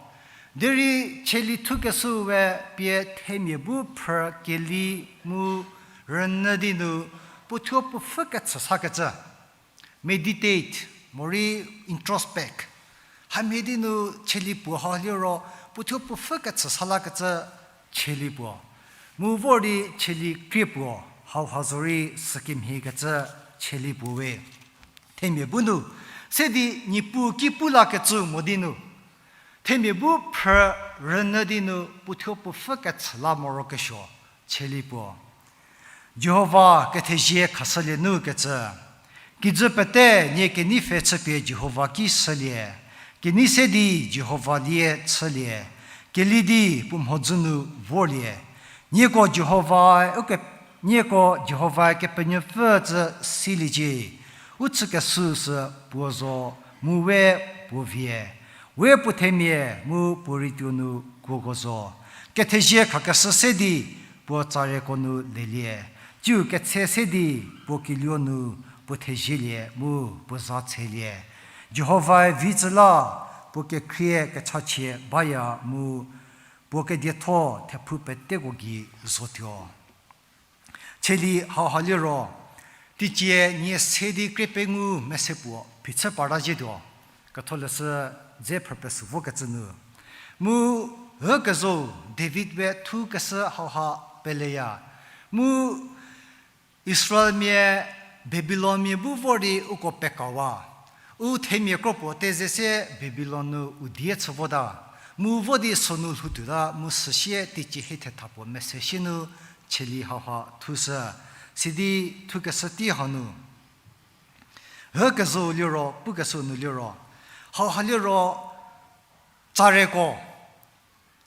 Derei chieli thukeshüu we pie themia bu phrü keli mu rünyü di nu puothuo puo pfhü kechü sakecü, meditate, morei introspect. Hamhie di nu chieli puo hau liro puothuo puo pfhü kechü sa lakecü chieli puo. Mu vor di chieli krie puo hauha zorei sükemhiekecü chieli puo we. Themia bu nu, se di Niepuu ki pu lakecü mo di nu, themia bu phrü rünyü di nu puothuo puo pfhü kechü la morokesuo chieli puo. Jihova kethezie khashülie nukecü. Kijü pete nie kenei pfhe chüpie Jihova ki shülie. Kenei se di Jihova lie chülie. Keli di puo mhodzü nu vorlie. Nieko Jihova, uke, nieko Jihova Kepenuopfü tsü siliecie. U chükeshü sü puo zo, mu we puo vie. We puo themia mu puo rituo nu kuoko zo. Kethezie khakeshü se di puo tsareko nu lelie. Tsiu ketse se di puo kiluo nu puo thezielie mu puo za tselie. Jihovae vi tsü la puo kekhrie kechachie baya mu puo kedietho thephou peteko gei zotuo. Cheli hauha liro, teicie nie se di krie pengou mese puo phichü parta zietuo, Ketholeshü dze phrüpesü vokecü nu. Mu, ükezo David we thukeshü hauha peleya. Mu, Israelmia Babilonmia bu vor di uko pekawa. U themia kropuo teze se Babilon nu u die chü vota. Mu vo di sünu lhoutuota mu süsie teicie hie thetha puo mese sie nu cheli hauha thushü. Sidi thukeshü tei hanu. Ükezo liro, pukeshü nu liro. Hauha liro, tsareko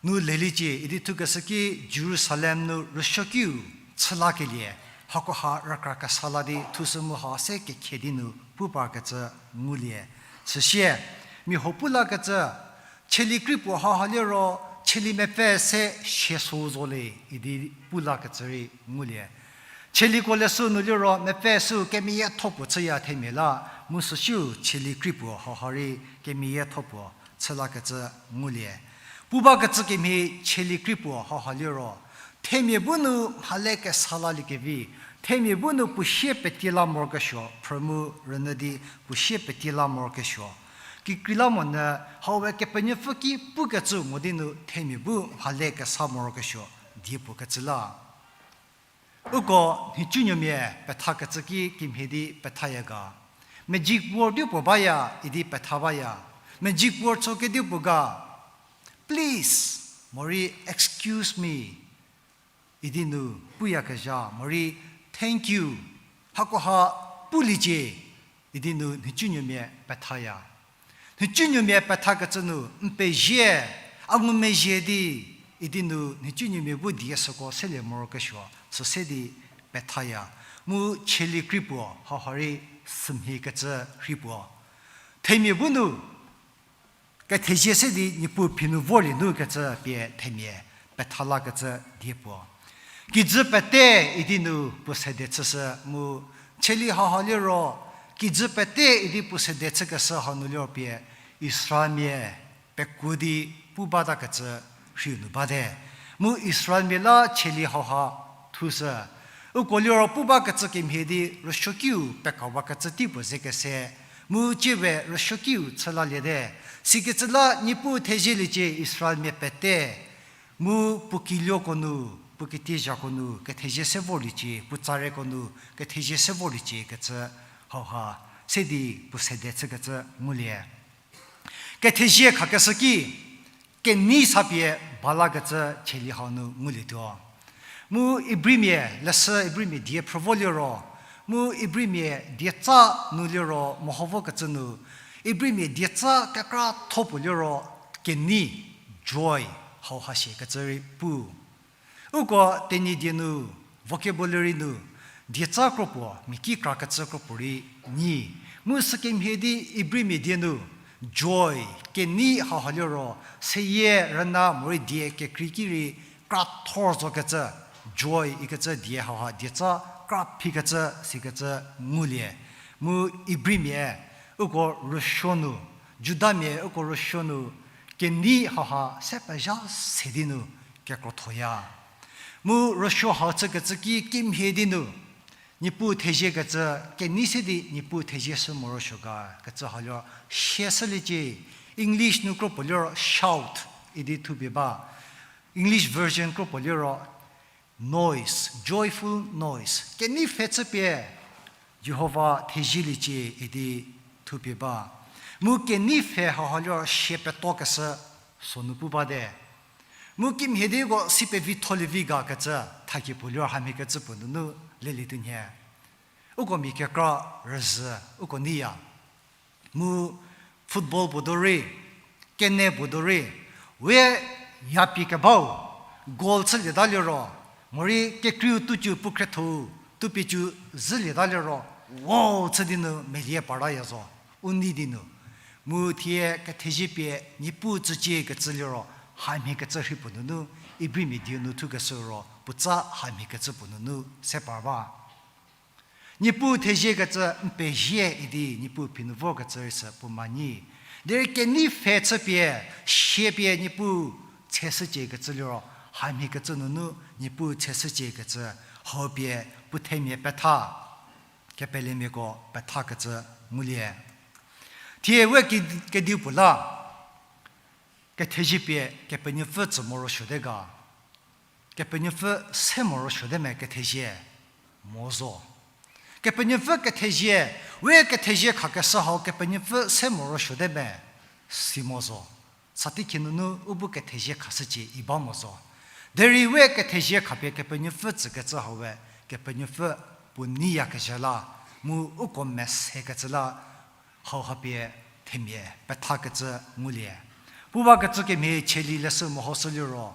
nu leliecie, idi thukeshü ki Jerusalem nu rüsuokiu chülakelie, hakoha rükra kesa la di thushü mu ha se kekhie di nu pu parkecü ngulie. Süsie, mia huo pu lakecü, cheli kri puo hauha liro, cheli mepfü se sie sou zo le, idi pu lakecü rei ngulie. Cheliko leshü nu liro mepfü sü kemeyietho puo chüya themia la, mu süsiu cheli kri puo hauha rei kemeyietho puo chü lakecü ngulie. Pu bakecü kemhie cheli kri puo hauha liro, themia bu nu mhale kesa laliekevi, themia bu nu puo sie petie la morokesuo, phrü mu rünyü di puo sie petie la morokesuo. Kekreilamonyü, hau-e Kepenuopfü ki pukecü mo di nu themia bu mhale kesa morokesuo, die puo kecü la. Uko nhicunuomia pethakecü ki kemhie di pethaya ga. Magic word di puo baya, idi petha baya. Magic word so kedipuo ga, please, morei excuse me, idi nu puyakezha, morei thank you, hakoha puliecie, idi nu nhicunuomia pethaya. Nhicunuomia pethakecü nu, n pezie, a ngumezhie di, idi nu nhicunuomia bu die süko selie morokesuo, süse di pethaya. Mu cheli kri puo, hauha rei sümhiekecü rhi puo. Themia bu nu, kethezie se di Niepuu phi nu vorlie nu kecü pie themia petha lakecü die puo. Kijü pete idi nu puo sede chüshü mu cheli hauha liro, kijü pete idi puo sede chükeshü hanu liro pie Israelmia pekuo di pu batakecü rhiu nu bate. Mu Israelmia la cheli hauha thushü. Uko liro pu bakecü kemhie di rüsuokiu pekawakecü tei puo zekese. Mu tsiewe rüsuokiu chülaliete. Sikecü la Niepuu thezieliecie Israelmia pete. Mu puo kiluoko nu, puo kitiezhako nu, kethezie se vorliecie, puo tsareko nu, kethezie se vorliecie kecü hauha, se di puo sede chükecü ngulie. Kethezie khakeshü ki, kenei sa pie balakecü cheli hau nu ngulietuo. Mu Ibrimia, leshü Ibrimia die phrü vo liro, mu Ibrimia dietsa nu liro meho vokecü nu, Ibrimia dietsa kekratho puo liro kenei, joy, hauha shie kecü rei pu. Uko Tenyidie nu, vocabulary nu, dietsa kropuo, mia ki krakecü kropuo rei nyi. Mu sükemhie di Ibrimia die nu, joy, kenei hauha liro, seyie rüna morei die kekrei ki rei krathor zokecü, joy ikecü die hauha dietsa kra phikecü sikecü ngulie. Mu Ibrimia, uko rüsuo nu, Judamia uko rüsuo nu, kenei hauha se pezha se di nu kekrothoya. Mu rüsuo hau chükecü ki kimhie di nu, Niepuu theziekecü, kenei se di Niepuu thezie shü morosuo ga kecü hau liro, siashüliecie, English nu kropuo liro shout idi thupie ba. English version kropuo liro noise, joyful noise. Kenei pfhe chüpie Jihova thezieliecie idi thupie ba. Mu kenei pfhe hauha liro sie petokeshü sünu pu bate. Mu kimhie di uko si pevitholievi ga kecü, thakie puo liro hamhie kecü puo nunu lelietuo nhie. Uko mia kekra rüzhü, uko neiya. Mu football puo do rei, kene puo do rei, we yapie kebau, goal chülieta liro, morei kekreiu tucü pukhriethou, tupiecü zhülieta liro, wow chü di nu melie partaya zo, u nei di nu. Mu thie kethezie pie Niepuu tsücie kecü liro, hamhiekecü rhi puo nunu, Ibrimia dieu nu thukeshü ro, puotsa hamhiekecü puo nunu se par ba. Niepuu theziekecü n pezie idi Niepuu phi nu vorkecü rei sü puo ma nyi. Derei kenei pfhe chüpie, siepie Niepuu tsheshüciekecü liro, hamhiekecü nunu Niepuu tsheshüciekecü, hau pie puo themia petha, kepelemiako pethakecü ngulie. Thie we ki-, kediu puo la, kethezie pie Kepenuopfü tsü morosuote ga, Kepenuopfü se morosuote me kethezie mo zo. Kepenuopfü kethezie, we kethezie khakeshü hau Kepenuopfü se morosuote me si mo zo. Satikhi nunu u bu kethezie khashücie i ba mo zo. Derei we kethezie khapie Kepenuopfü tsükecü hau we, Kepenuopfü puo neiyakezha la, mu uko mesekecü la, hauha pie themia pethakecü ngulie. Pu bakecü kemhie Cheli leshü mehoshü liro,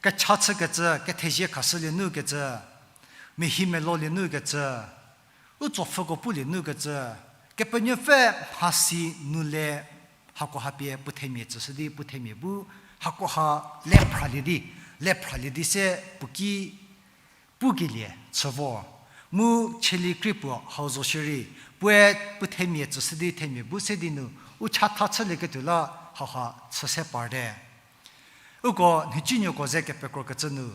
kecha chükecü, kethezie khashülie nukecü, mehi melolie nukecü, u tsopfhüko pulie nukecü, Kepenuopfü mhasi nu le, hakoha pie puo themia tsüshü di, puo themia bu hakoha le phralie di, le phralie di se puo ki pukelie chü vo. Mu Cheli krie puo hau zo shierei, puoe puo themia tsüshü di themia bu se di nu, u chatha chülieketuo la hauha chü se parte. Uko nhicunuoko ze kepekrokecü nu,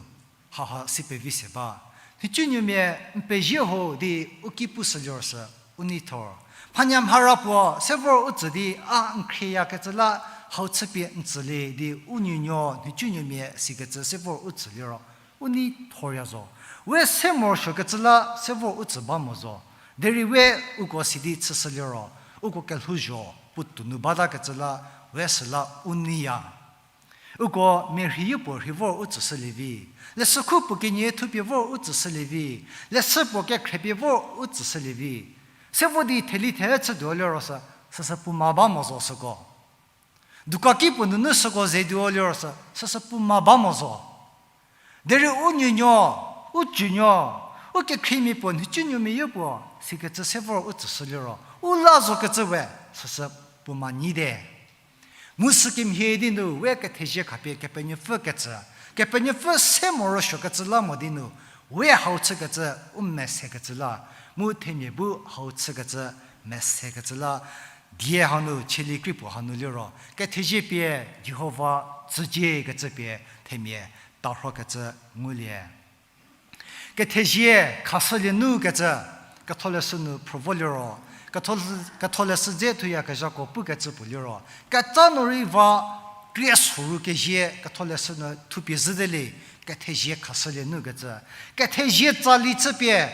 hauha si pevi se ba. Nhicunuomia n pezie ho di u ki pushü liro sü, u neithor. Mhanyamhara puo se vor u tsü di a n khrieyakecü la hau chüpie n tsülie di u nuonuo nhicunuomia sikecü se vor u tsü liro, u neithorya zo. We se morosuokecü la se vor u tsü ba mo zo. Derei we uko si di chüshü liro, uko kelhouzho puotou nu batakecü la, we süla u neiya. Uko mia rheiu puo rhei vor u tsüshülie vi. Leshü khu puo kenie thupie vor u tsüshülie vi. Leshü puo kekhrepie vor u tsüshülie vi. Se vo di theli the chütuo liro sü, süsü puo ma ba mo zo süko. Dukan ki puo nunu süko ze tuo liro sü, süsü puo ma ba mo zo. Derei u nuonuo, u cünuo, u kekhriemia puo nhicunuomia yopuo sikecü se vor u tsüshü liro, u la zokecü we, süsü puo ma nyite. Mu sükemhie di nu we kethezie khapie Kepenuopfü kecü, Kepenuopfü se morosuokecü la mo di nu, we hau chükecü u mesekecü la, mu themia bu hau chükecü mesekecü la, die hanu, Cheli krie puo hanu liro, kethezie pie Jihova tsüciekecü pie themia tarhokecü ngulie. Kethezie khashülie nukecü, ketholeshü nu phrü vo liro, ketho-, ketholeshü dze thuyakezhako pukecü puo liro, ketsa nu rei va krie soru kezie ketholeshü nu thupie zhüte le, kethezie khashülie nukecü. Kethezie tsali chüpie,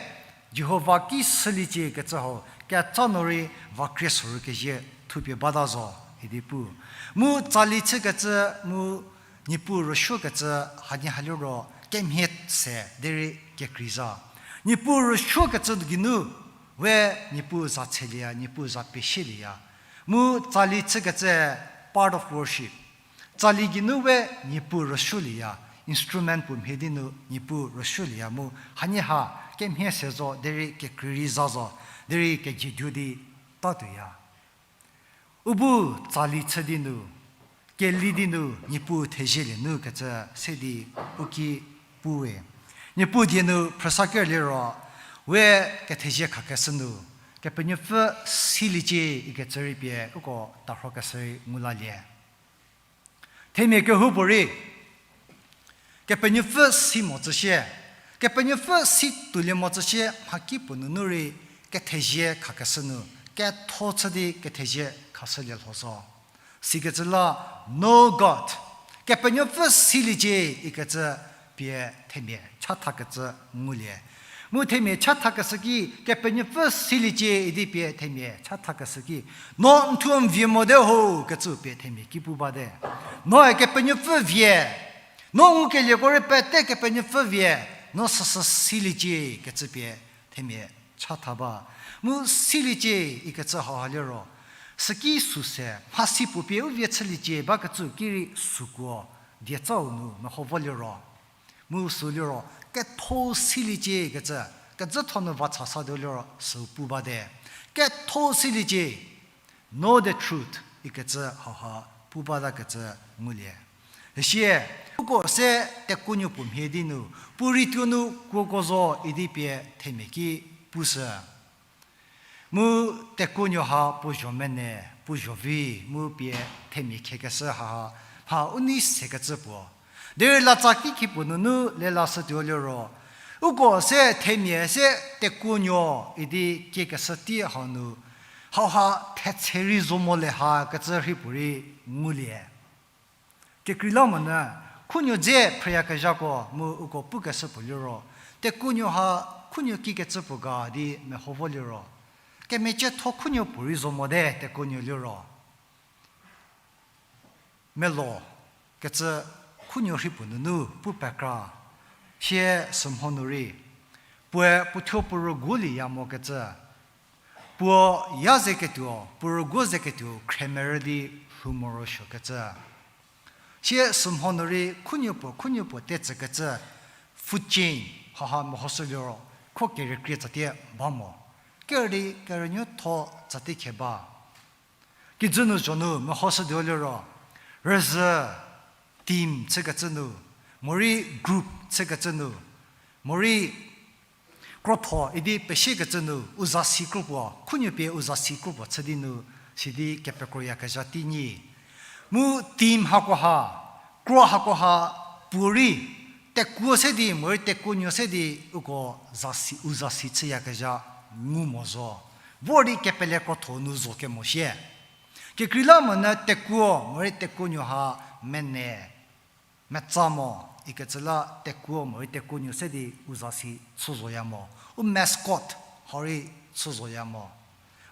Jihova ki shüliecie kecü hau, ketsa nu rei va krie soru kezie thupie bata zo, idi pu. Mu tsali chükecü, mu Niepuu rüsuokecü hanie ha liro kemhie se derei kekrei zha. Niepuu rüsuokecü geinu we Niepuu za tselieya, Niepuu za pesielieya. Mu tsali chükecü part of worship. Tsali geinu we Niepuu rüsuolieya, instrument puo mhie di nu Niepuu rüsuolieya mu hanie ha kemhie se zo derei kekrei rei zha zo, derei kejiedu di tatuoya. U bu tsali chü di nu, keli di nu Niepuu thezielie nukecü se di u ki puwe. Niepuu die nu phrüsa ker liro, we kethezie khakeshü nu, Kepenuopfü siliecie ikecü rei pie uko tarhokeshü rei ngu lalie. Themia kehoupuorei, Kepenuopfü si mo tsüsie, Kepenuopfü si tuolie mo tsüsie mhakipuo nunu rei kethezie khakeshü nu, ketho chü di kethezie khashülie lho zo. Sikecü la, no God, Kepenuopfü siliecie ikecü pie themia chathakecü ngulie. Mu themia chathakeshü ki, Kepenuopfü siliecie idi pie themia chathakeshü ki, no n thuo n vie mote ho kecü pie themia ki pu bate. Noe Kepenuopfü vie, no ngukelieko rei pete Kepenuopfü vie, no süsü siliecie kecü pie themia chatha ba. Mu siliecie ikecü hauha liro, süki süse mhasi puo pie u vie chüliecie bakecü ki rei süko dietsau nu meho vo liro. Mu sü liro, ketho siliecie ikecü, kezhatho nu va cha sa tuo liro sü pu bate. Ketho siliecie, know the truth ikecü hauha pu batakecü ngulie. Süsie, uko se tekuonuo puo mhie di nu, puo rituo nu kuoko zo idi pie themia ki pushü. Mu tekuonuo ha puo zho mene, puo zho vi, mu pie themia khiekeshü ha, ha u nei sekecü puo. Derei latsa kiki puo nunu lelashütuo liro, uko se themia se tekuonuo idi kiekeshü tei hau nu, hauha thetse rei zo mo le ha kecü rhei puorei ngulie. Kekreilamonyü, khunuo dze phrüyakezhako mu uko pukeshü puo liro, tekuonuo ha khunuo kikecü puo ga di meho vo liro, kemecietho khunuo puo rei zo mote tekuonuo liro. Melo kecü khunuo rhei puo nunu pu pekra, sie sümho nu rei, puoe puothuo puo rüguolieya mokecü, puo ya zeketuo, puo rüguo zeketuo khremerü di lhou morosuokecü. Sie sümho nu rei khunuo puo, khunuo puo tetsükecü food chain, haha mehoshü liro, kho kerekrie tsatie ba mo. Kerü di kerünuotho tsatie khe ba. Kijü nu zho nu mehoshütuo liro, rüzhü team chükecü nu, morei group chükecü nu, morei krotho idi pesiekecü nu, u zasi kropuo, khunuo pie u zasi kropuo chü di nu, sidi kepekroyakezha tei nyi. Mu team hakoha, kro hakoha, puorei, tekuo se di, morei tekuonuo se di, uko zasi, u zasi chüyakezha ngu mo zo. Vor di kepele krotho nu zo kemo sie. Kekreilamonyü tekuo, morei tekuonuo ha mene, metsa mo, ikecü la tekuo, morei tekuonuo se di u zasi chü zoya mo. U mascot, hau rei chü zoya mo.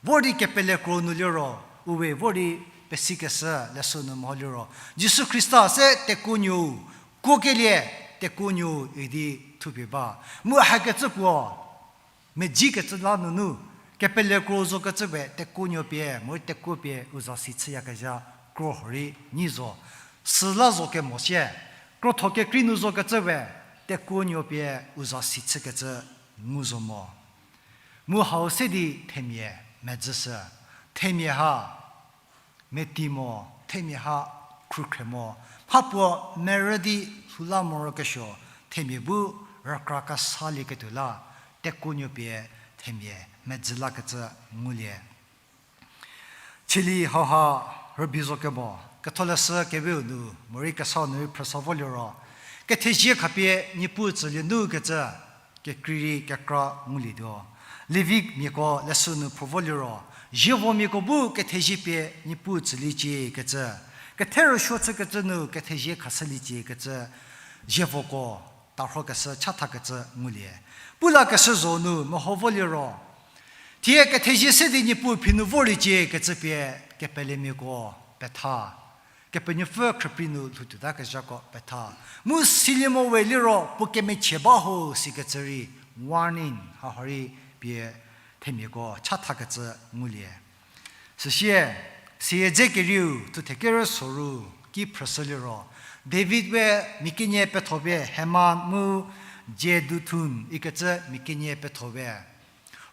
Vor di kepele kro nu liro, uwe vor di pesikeshü leshü nu meho liro, Jisu Khrista se tekuonuo, kuokelie tekuonuo idi thupie ba. Mu hakecü puo, medzikecü la nunu, kepele kro zokecü we tekuonuo pie, morei tekuo pie u zasi chüyakezha kro hau rei nyi zo. Süla zo kemo sie, krotho kekrei nu zokecü we, tekuonuo pie u zasi chükecü ngu zo mo. Mu hau se di themia medzüshü, themia ha meti mo, themia ha khrukhre mo, mhapuo merü di lhou la morokesuo, themia bu rükra kesalieketuo la, tekuonuo pie themia medzü lakecü ngulie. Chili hauha rübei zo kemo, ketholeshü keweu nu, morei kesau nu rei phrüsa vo liro, kethezie khapie Niepuu tsülie nu kecü, kekrei rei kekra ngulietuo. Levimiako leshü nu phrü vo liro, zievomiako bu kethezie pie Niepuu tsüliecie kecü, kethe rüsuo chükecü nu kethezie khashüliecie kecü, zievoko tarhokeshü chathakecü ngulie. Pu lakeshü zo nu meho vo liro, thie kethezie se di Niepuu phi nu vorliecie kecü pie kepelemiako petha. Kepenuopfü khrüprei nu lhoutuotakezhako petha. Mu silie mo we liro puo kemechie ba ho sikecü rei warning hau rei pie themiako chathakecü ngulie. Süsie, seyie dze kerieu thuthe kerü soru ki phrüshü liro, David we mia kenie petho pie Heman mu Jeduthun ikecü mia kenie petho we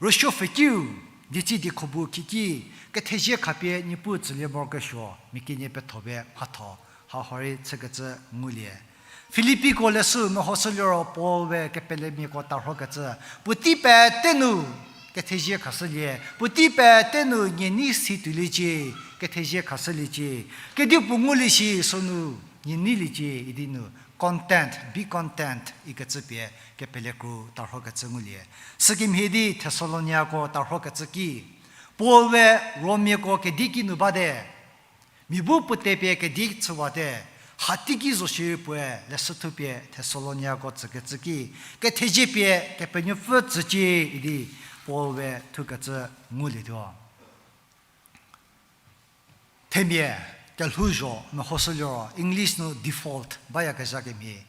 rüsuopfü kiu, dieci diekho bu kiki, kethezie khapie Niepuu tsülie morokesuo mia kenie petho pie mhatho, hau rei chükecü ngulie. Filipiko leshü mehoshü liro Paul we kepelemiako tarhokecü, puotei pete nu kethezie khashülie, puotei pete nu nie nei si tuoliecie, kethezie khashüliecie, kedipuo ngulie shi sünu nie neiliecie idi nu content, be content ikecü pie kepelekro tarhokecü ngulie. Sükemhie di Thesaloniako tarhokecü ki, Paul we Romiako kedi ki nu bate, mia bu puo tepie kedi chüwate, hateiki zo shierei puoe leshü thupie Thesaloniako tsükecü ki, kethezie pie Kepenuopfü tsücie idi Paul we thukecü ngulietuo. Themia kelhouzho mehoshü liro English nu default bayakezha kemhie.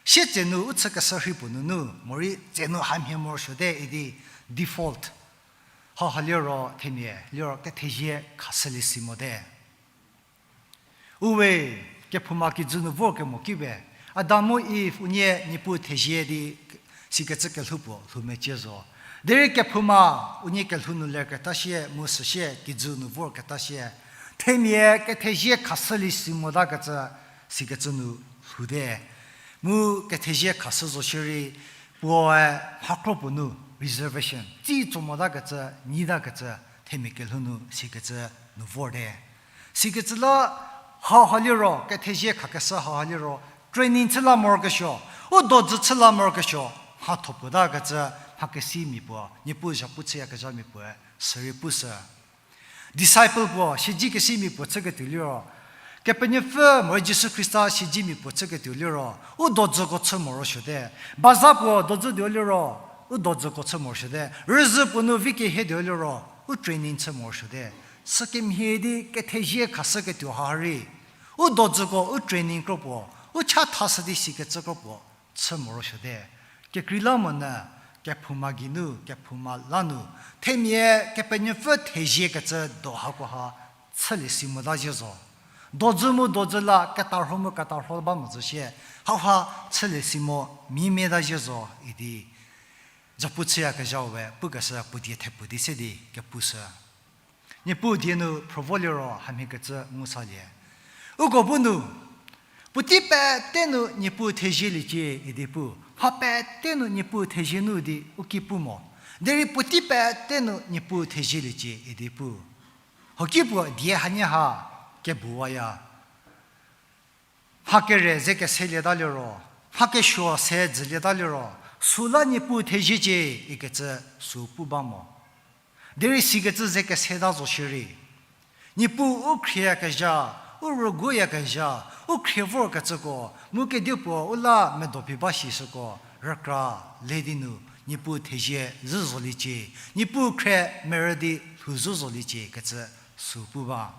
Sietsenu u chükeshü rhei puo nunu morei tsenu hamhie morosuote idi default. Hauha liro themia liro kethezie khashülie si mote. Uwe, kephouma kijü nu vorkemo ki we, Adam mu Iv unie Niepuu thezie di sikecü kelhou puo lhou mecie zo. Derei kephouma unie kelhou nu lerketa sie mu süsie kijü nu vorketa sie, themia kethezie khashülie si motakecü Sikecü nu lhoute. Mu kethezie khashü zo shierei, puoe mhakro puo nu reservation, tsi tso motakecü, nyitakecü, themia kelhou nu sikecü nu vorte. Sikecü la hauha liro, kethezie khakeshü hauha liro, training chü la morokesuo, u dodzü chü la morokesuo, mhatho puotakecü, mhakesimia puo, Niepuu zhapu chüyakezhamia puoe, sürei pushü. Disciple puo, siedzekesümia puo chüketuo liro, Kepenuopfü morei Jisu Khrista siedzemia puo chüketuo liro, u dodzüko chü morosuote. Baza puo dodzü tuo liro, u dodzüko chü morosuote. Rüzhü puo nu vi kehie tuo liro, u training chü morosuote. Sükemhie di kethezie khashüketuo ha rei, u dodzüko u training kro puo, u chathashü di sikecü kro puo chü morosuote. Kekreilamonyü, kephouma geinu, kephouma la nu, themia Kepenuopfü theziekecü do hakoha chülie si mota zhie zo. Dodzü mu dodzü la ketarho mu ketarho ba mo zo shie, hauha chülie si mo mimiata zhie zo idi, zhapu chüyakezhau we pukeshü puo die thepu di se di kepushü. Niepuu die nu phrü vo liro hamhiekecü ngu salie. Uko bu nu, puotei pete nu Niepuu thezieliecie idi pu, mha pete nu Niepuu thezie nu di u ki pu mo. Derei puotei pete nu Niepuu thezieliecie idi pu, hoki puo die hanie ha kebuwaya. Mha kere ze keselieta liro, mha kesuo se dzülieta liro, süla Niepuu theziecie ikecü sü pu ba mo. Derei sikecü ze keseta zo shierei, Niepuu u khrieyakezha, u rüguoyakezha, u khrie vorkecüko, mu kedipuo u la medopie ba shi süko, rükra le di nu, Niepuu thezie zhü zoliecie, Niepuu khrie merü di lhou zhü zoliecie kecü sü pu ba.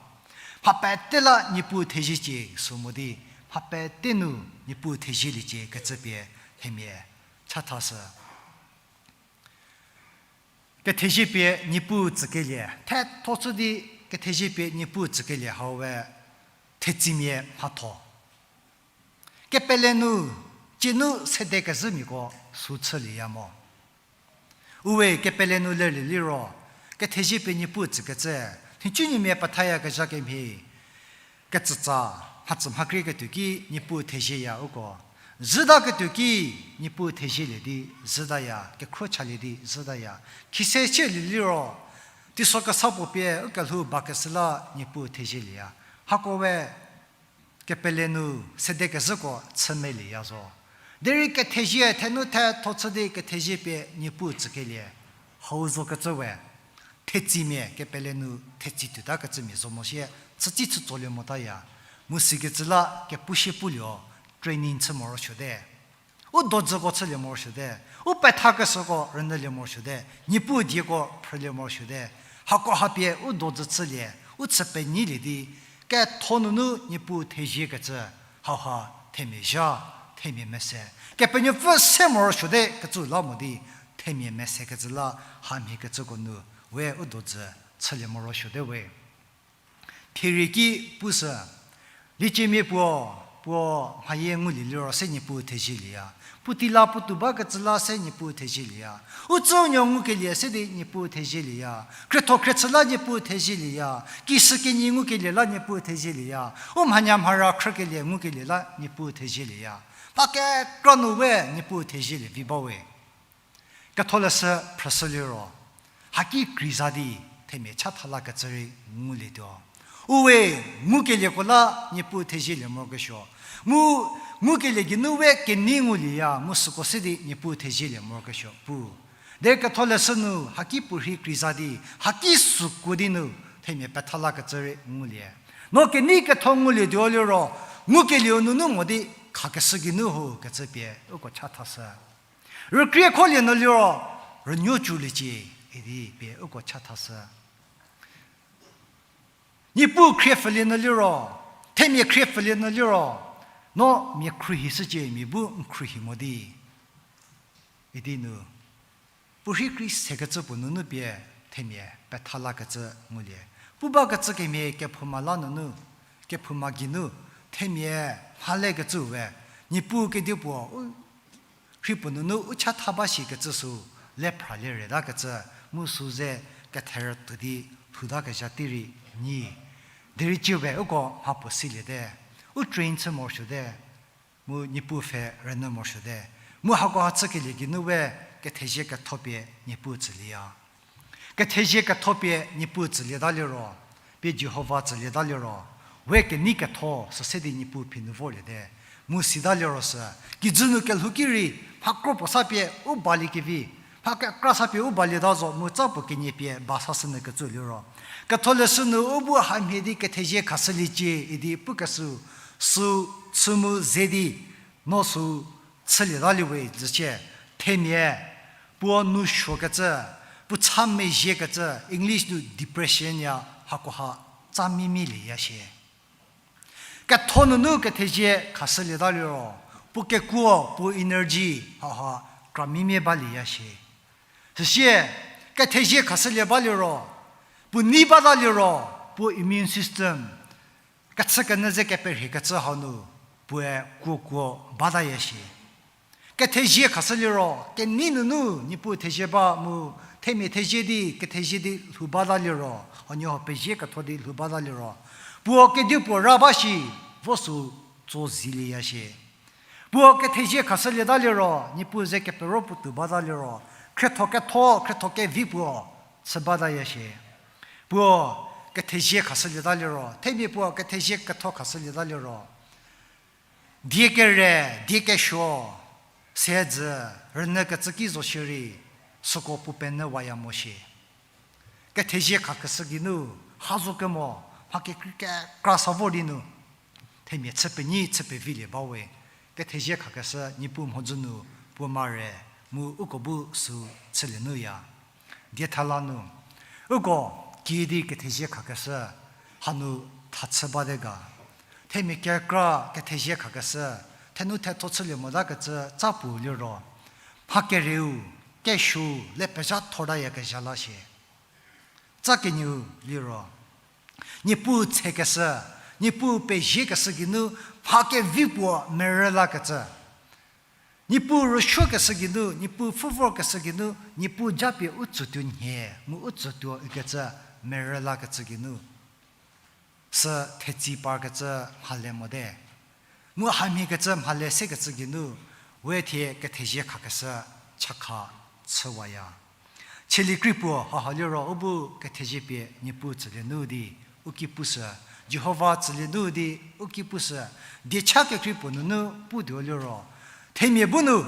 Mha pete la Niepuu theziecie sü mo di, mha pete nu Niepuu thezieliecie kecü pie themia chathashü. Kethezie pie Niepuu tsükelie, thetho chü di kethezie pie Niepuu tsükelie hau we, thetsümia mhatho. Kepele nu, tsienu sede kezhümiako sü chülieya mo. Uwe kepele nu lelie liro, kethezie pie Niepuu tsükecü, nhicunuomia pethayakezha kemhie, ketsütsa, mhatsü mhakrieketuo ki Niepuu thezieya uko. Zhütaketuo ki Niepuu thezielie di zhütaya, kekhro chalie di zhütaya. Khise chülie liro, teisokesa puo pie ukelhou bakeshü la Niepuu thezielieya. Hako we kepele nu sede kezhüko chü melieya zo. Derei kethezie thenu thetho chü di kethezie pie Niepuu tsükelie hau zokecü we, thetsümia kepele nu thetsü tuotakecümia zo mo sie, chütsi chütsolie motaya. Mu sikecü la kepushie pulio, training chü morosuote. U dodzüko chülie morosuote. U pethakeshüko rünyülie morosuote. Niepuu dieko phrülie morosuote. Hako hapie u dodzü chülie, u chü penyilie di, ketho nunu Niepuu theziekecü, hauha themia zha, themia mese. Kepenuopfü se morosuote kecü la mo di, themia mesekecü la hamhiekecüko nu, we u dodzü chülie morosuote we. Thierie ki pushü, lieciemia puo, puo mhayie ngulie liro se Niepuu thezielieya. Puotei la puotou bakecü la se Niepuu thezielieya. U tsünuo ngukelie se di Niepuu thezielieya. Khrietho khriechü la Niepuu thezielieya. Kishükinyi ngukelie la Niepuu thezielieya. U mhanyamhara khrükelie ngukelie la Niepuu thezielieya. Mha kekra nu we Niepuu thezielie vi bawe. Ketholeshü phrüshü liro, haki kreiza di themia chatha lakecü rei ngulietuo. Uwe ngukelieko la Niepuu thezielie morokesuo. Mu ngukelie geinu we kenei ngulieya, mu süko se di Niepuu thezielie morokesuo pu. Derei Ketholeshü nu haki puorhi kreiza di, haki süko di nu themia petha lakecü rei ngulie. No kenei ketho ngulietuo liro, ngukelieu nunu mo di khakeshü geinu ho kecü pie uko chathashü. Rükrie kholie nu liro, rünuo cüliecie, idi pie uko chathashü. Niepuu khrie pfülie nu liro, themia khrie pfülie nu liro, no mia khruohi shücie, mia bu n khruohi mo di, idi nu, puorhi krei sekecü puo nunu pie themia petha lakecü ngulie. Pu bakecü kemhie kephouma la nunu, kephouma geinu, themia mhalekecü we, Niepuu kedipuo u rhi puo nunu u chatha ba shikecü sü, le phralie retakecü, mu sü ze ketherütuo di lhoutakezha tei rei nyi. Derei cie we uko mha puo siliete. U train chü morosuote, mu Niepuu pfhe rünyü morosuote. Mu hakoha chükelie geinu we kethezie ketho pie Niepuu tsülieya. Kethezie ketho pie Niepuu tsülieta liro, pie Jihova tsülieta liro, we kenei ketho süse di Niepuu phi nu vorliete. Mu sita liro sü, kijü nu kelhou ki rei, mhakro puo sa pie u baliekevi, mha kekra sa pie u balieta zo mu tsa puo kenie pie ba sashünyü kecü liro, ketholeshü nu u bu hamhie di kethezie khashüliecie idi pukeshü, sü chü mu ze di, no sü chülieta liewe zücie, themia, puo nou suokecü, puo cha mezhiekecü, English nu depression ya, hakoha tsa mimilieya shie. Ketho nunu kethezie khashülieta liro, puo kekuo, puo energy, haha, kra mimie balieya shie. Süsie, kethezie khashülie ba liro, puo nei bata liro, puo immune system, kechükenyü ze keperhiekecü hau nu, puoe kuokuo bataya shie. Kethezie khashü liro, kenei nunu Niepuu thezie ba mu, themia thezie di, kethezie di lhou bata liro, huoniehuo pezie ketho di lhou bata liro, puo kedipuo ra ba shi, vo sü tso zilieya shie. Puo kethezie khashülieta liro, Niepuu ze kepero puotou bata liro, khrietho ketho, khrietho kevi puo chü bataya shie. Puo kethezie khashülieta liro, themia puo kethezie ketho khashülieta liro, die kere, die kesuo, sedzü, rünyü kecü ki zo shierei, süko puo penyü waya mo shie. Kethezie khakeshü geinu, ha zo kemo, mha kekrei kekra sa vor di nu, themia chü penyi chü pevilie bawe, kethezie khakeshü Niepuu mhodzü nu, puo mare, mu uko bu sü chülie nuya. Diethala nu, uko kiüdi kethezie khakeshü, hanu thachü bate ga. Themia kekra kethezie khakeshü, thenou thetho chülie motakecü tsa puo liro, mha kereu, kesuou, le pezha thortayakezha la shie. Tsa kenieu liro, Niepuu tshekeshü, Niepuu peziekeshü geinu, mha kevi puo merü lakecü. Niepuu rüsuokeshü geinu, Niepuu pfhü vorkeshü geinu, Niepuu japie u tsütuo nhie, mu u tsütuo ikecü merü lakecü geinu. Sü thetsi parkecü mhale mote. Mu hamhiekecü mhale sekecü geinu, we thie kethezie khakeshü chakha chüwaya. Cheli kri puo haha liro u bu kethezie pie Niepuu tsülie nu di u ki pushü, Jihova tsülie nu di u ki pushü, diecha kekrei puo nunu putuo liro, themia bu nu,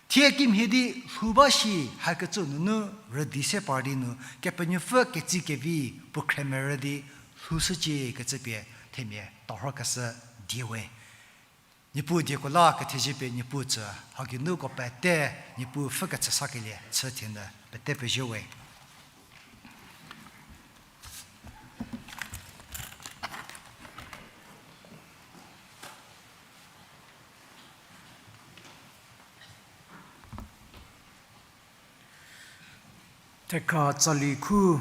thie kimhie di lhou ba shi hakecü nunu rüdi se par di nu, Kepenuopfü ketsi kevi puo khremerü di lhoushücie kecü pie themia torhokeshü die we. Niepuu dieko la kethezie pie Niepuu tsü, hageinuko pete Niepuu pfhükecü sakelie chü thienyü pete pezie we. Thekha tsali khu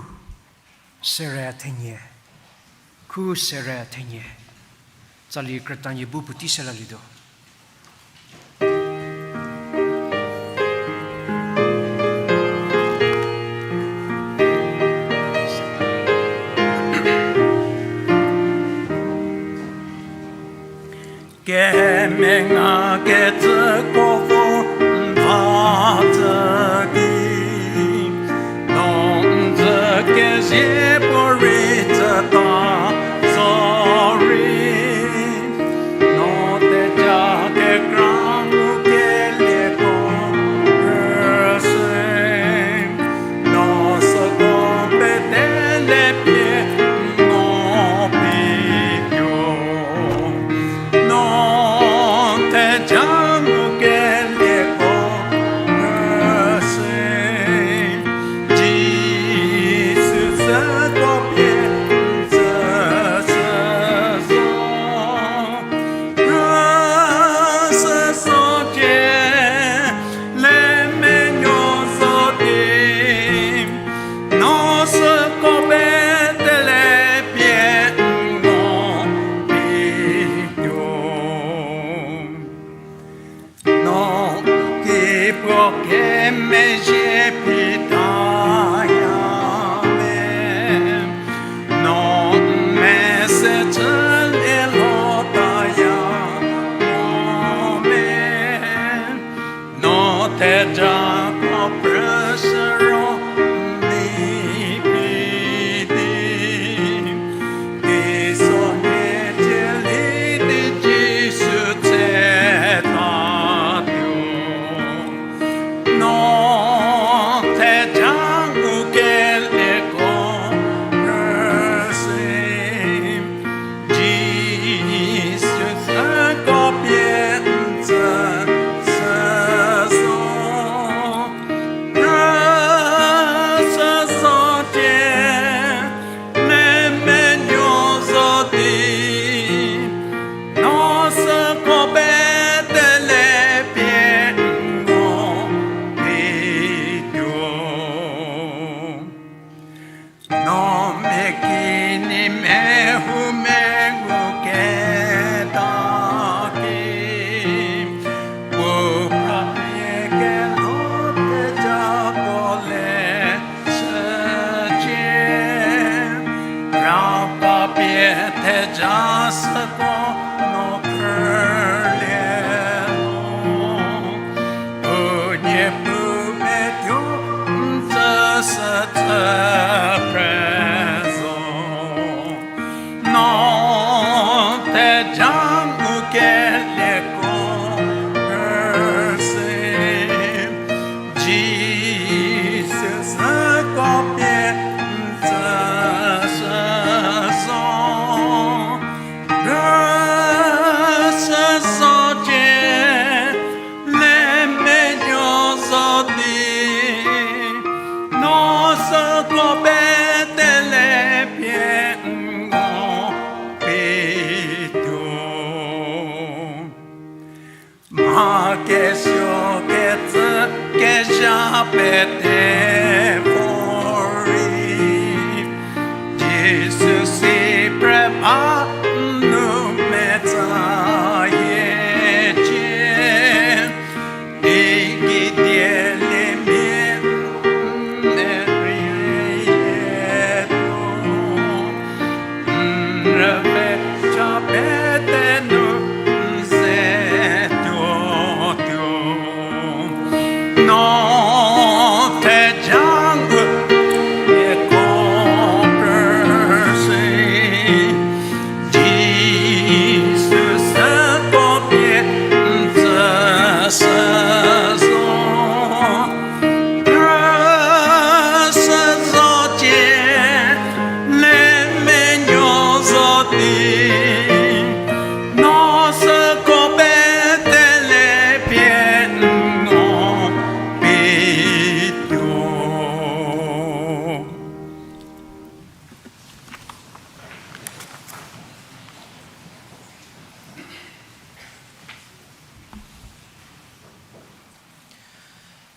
sere thenie, khu sere thenie, tsali krütanyie bu puotei selalietuo. Kemenga kecüko vo n va tsü ki, no n dzü kezie puorei tsüta, sorry. No theja kekra ngukelieko rüse, no süko pete le pie n ngo pituo. No theja ngukelieko rüse, Jisu süko pie n tsüshü zo. Rüse socie, le menuo zo di, no süko pete le pie n ngo pituo. No ki puo kemezhie pitaya me, no n mese chülie lhota Thejako prüshü ro mi pidi, teiso hiecieli di Jisu tse tatuo. No theja ngukeliko rüse, Jisu süko pie n tsü sü zo. Rüse zocie, le menuo zo di, no süko pete le pie n ngo pituo. No mia ki nie mehou mengu keta ki, puo khapie kelo thejako le shücie. Raka pie theja süko no phrülie no, u Niepuu metuo n tsü sü tsü phre zo. No theja ngukeliko rüse, Jisu süko pie n tsü sü zo. Rüse zocie, le menuo zo di, no süko pete le pie n ngo pituo. Mha kesuo kecü kezha pete vor rei, Jisu si phre ba nu metsa hiecie. Ikidielimia merietuo, n rüve cha pete nu n ze tuotuo. No theja ngukeliko rüse, Jisu süko pie n tsü sü zo. Rüse zocie, le menuo zo di, no süko pete le pie n ngo pituo.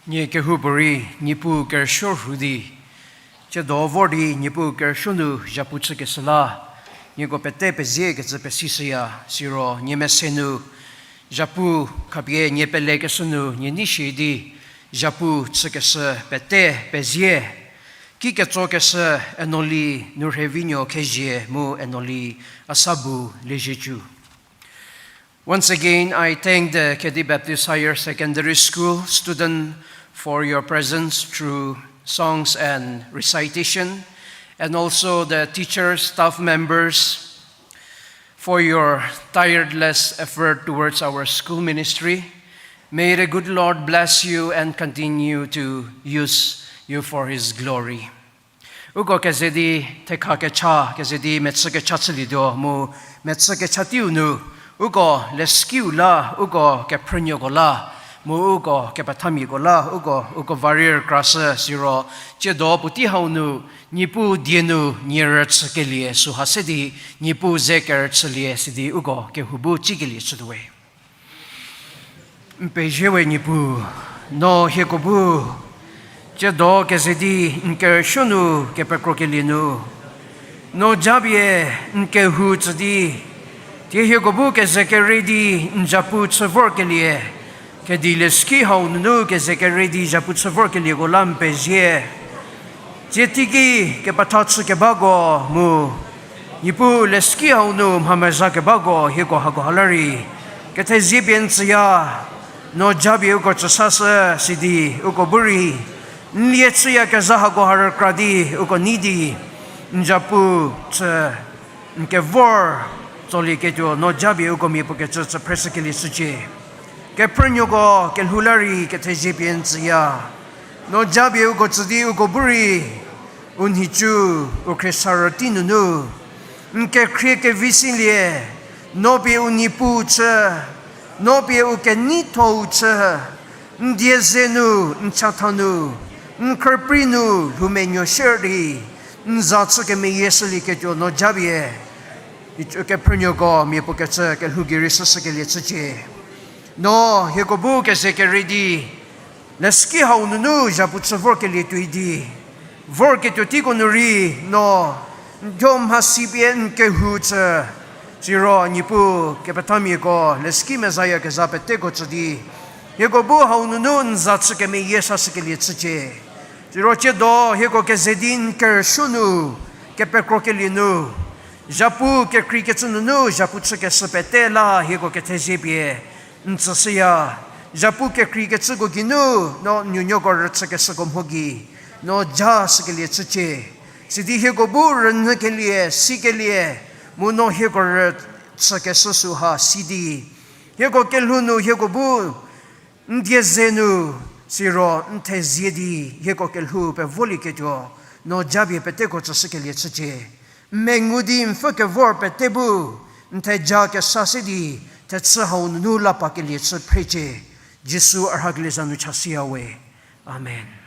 Nie kehoupuorei Niepuu kerüsuo rhu di, tsiedo vor di Niepuu kerüsuo nu zhapu chükeshü la, nieko pete peziekecü pesishüya, siro nie mese nu zhapu khapie nie pelekeshü nu nie nei shie di zhapu chükeshü pete pezie. Ki ketsokeshü Enoli Nurhevinuo Khezie mu Enoli Asabu Liezietsu. Once again, I thank the Khedi Baptist Higher Secondary School student for your presence through songs and recitation, and also the teachers, staff members, for your tireless effort towards our school ministry. May the good Lord bless you and continue to use you for His glory. Uko keze di thekha kecha, keze di mechü kecha chülietuo mu, mechü kecha teiu nu, uko leskiu la, uko kephrünuoko la, mu uko kepethamiako la, uko, uko varie krashü siro, tsiedo puotei hau nu, Niepuu die nu nie rüchükelie süha se di, Niepuu ze kerüchülie sidi uko kehou bu chükelie chütuowe. N pezie we Niepuu, no hieko bu, tsiedo keze di n kerüsuo nu kepekrokelie nu, no japie n kehou tsü di, thie hieko bu keze kere di n zhapu chü vorkelie, kedi leski hau nunu keze kere di zhapu chü vorkelieko la n pezie. Tsie teiki kepetha chükebako mu, Niepuu leski hau nu mha mezhakebako hieko hakoha la rei kethezie pie n tsüya. No japie uko tsüsashü sidi uko bu rei n lie chüyakezha hako ha rükra di uko nei di n zapu chü n kevor tsolieketuo no japie uko mia puo kecü chü phreshükelie chücie. Kephrünuoko kelhou la rei kethezie pie n tsüya. No japie uko tsü di uko bu rei u nhicu, u khriesarütei nunu n kekhrie kevi silie, no pie u Niepuu chü, no pie u keneithou chü, n die ze nu, n chatha nu, n khrüprei nu lhoumenuo shierei n za chü kemeyieshülieketuo no japie kephrünuoko mia puo kecü kelhou gei rei shüshükelie chücie. No hieko bu keze kere di leshüki hau nunu zapu chü vorkelie tuoi di, vorketuo teiko nu rei no n thuo mhasi pie n kehou chü, siro Niepuu kepethamiako leshüki mezayakezha peteko tsü di hieko bu hau nunu n za chü kemeyie sashükelie chücie. Siro tsiedo hieko keze di n kerüsuo nu, kepekrokelie nu, zapu kekreikecü nunu zapu chükeshü pete la hieko kethezie pie n tsüshüya. Zapu kekreikecüko geinu no nuonuoko rüchükeshüko mho gei no ja shükelie chücie. Sidi hieko bu rünyükelie, sikelie, mu no hieko rüchükeshü süha si di hieko kelhou nu hieko bu n die ze nu, siro n thezie di hieko kelhou pevolieketuo no japie peteko tsüshükelie chücie. N mengu di n pfü kevor pete bu n theja kesa se di thechü hau nunu la pakelie chü phrecie. Jisu a rhakelie za nu chashüya we. Amen.